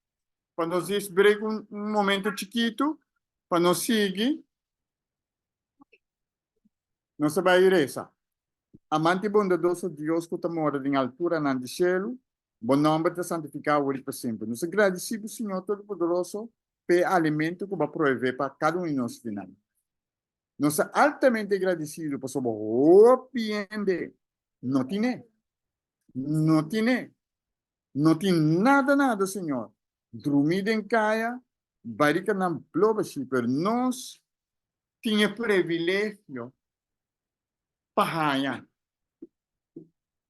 pa nos dis break un momento chikitu pa nos sigui. Nos ta bai resa. Amante i bondadoso Dios ku ta mora den alturanan di shelu, bo nòmber ta santifiká awor i pa semper. Nos ta gradisí bo, Señor Todopoderoso, pa e alimento ku bo a proveé pa kada un di nos final. Nos ta altamente gradisido pasobra hopi hende no tine. No tine. No tin nada nada, Señor. Drumí den kaya, barikanan blo bashí, pero nos tin e privilegio pa haña.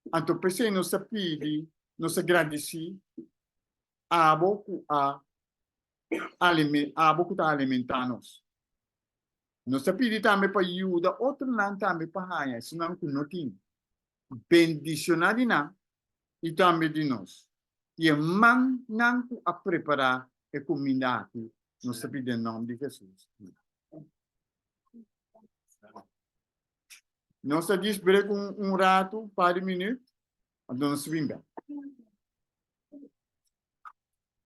Anto p'esei nos ta pidi, nos ta gradisí abo ku a abo ku ta alimentá nos. Nos ta pidi tambe pa yuda otronan tambe pa haña esunnan ku no tin. Bendishoná di nan i tambe di nos. I e mannan ku a prepará e kuminda aki, nos ta pidi den nòmber di Hesus. Amèn. Nos ta djis brek un ratu, un par di minüt, anto nos ta bin bèk.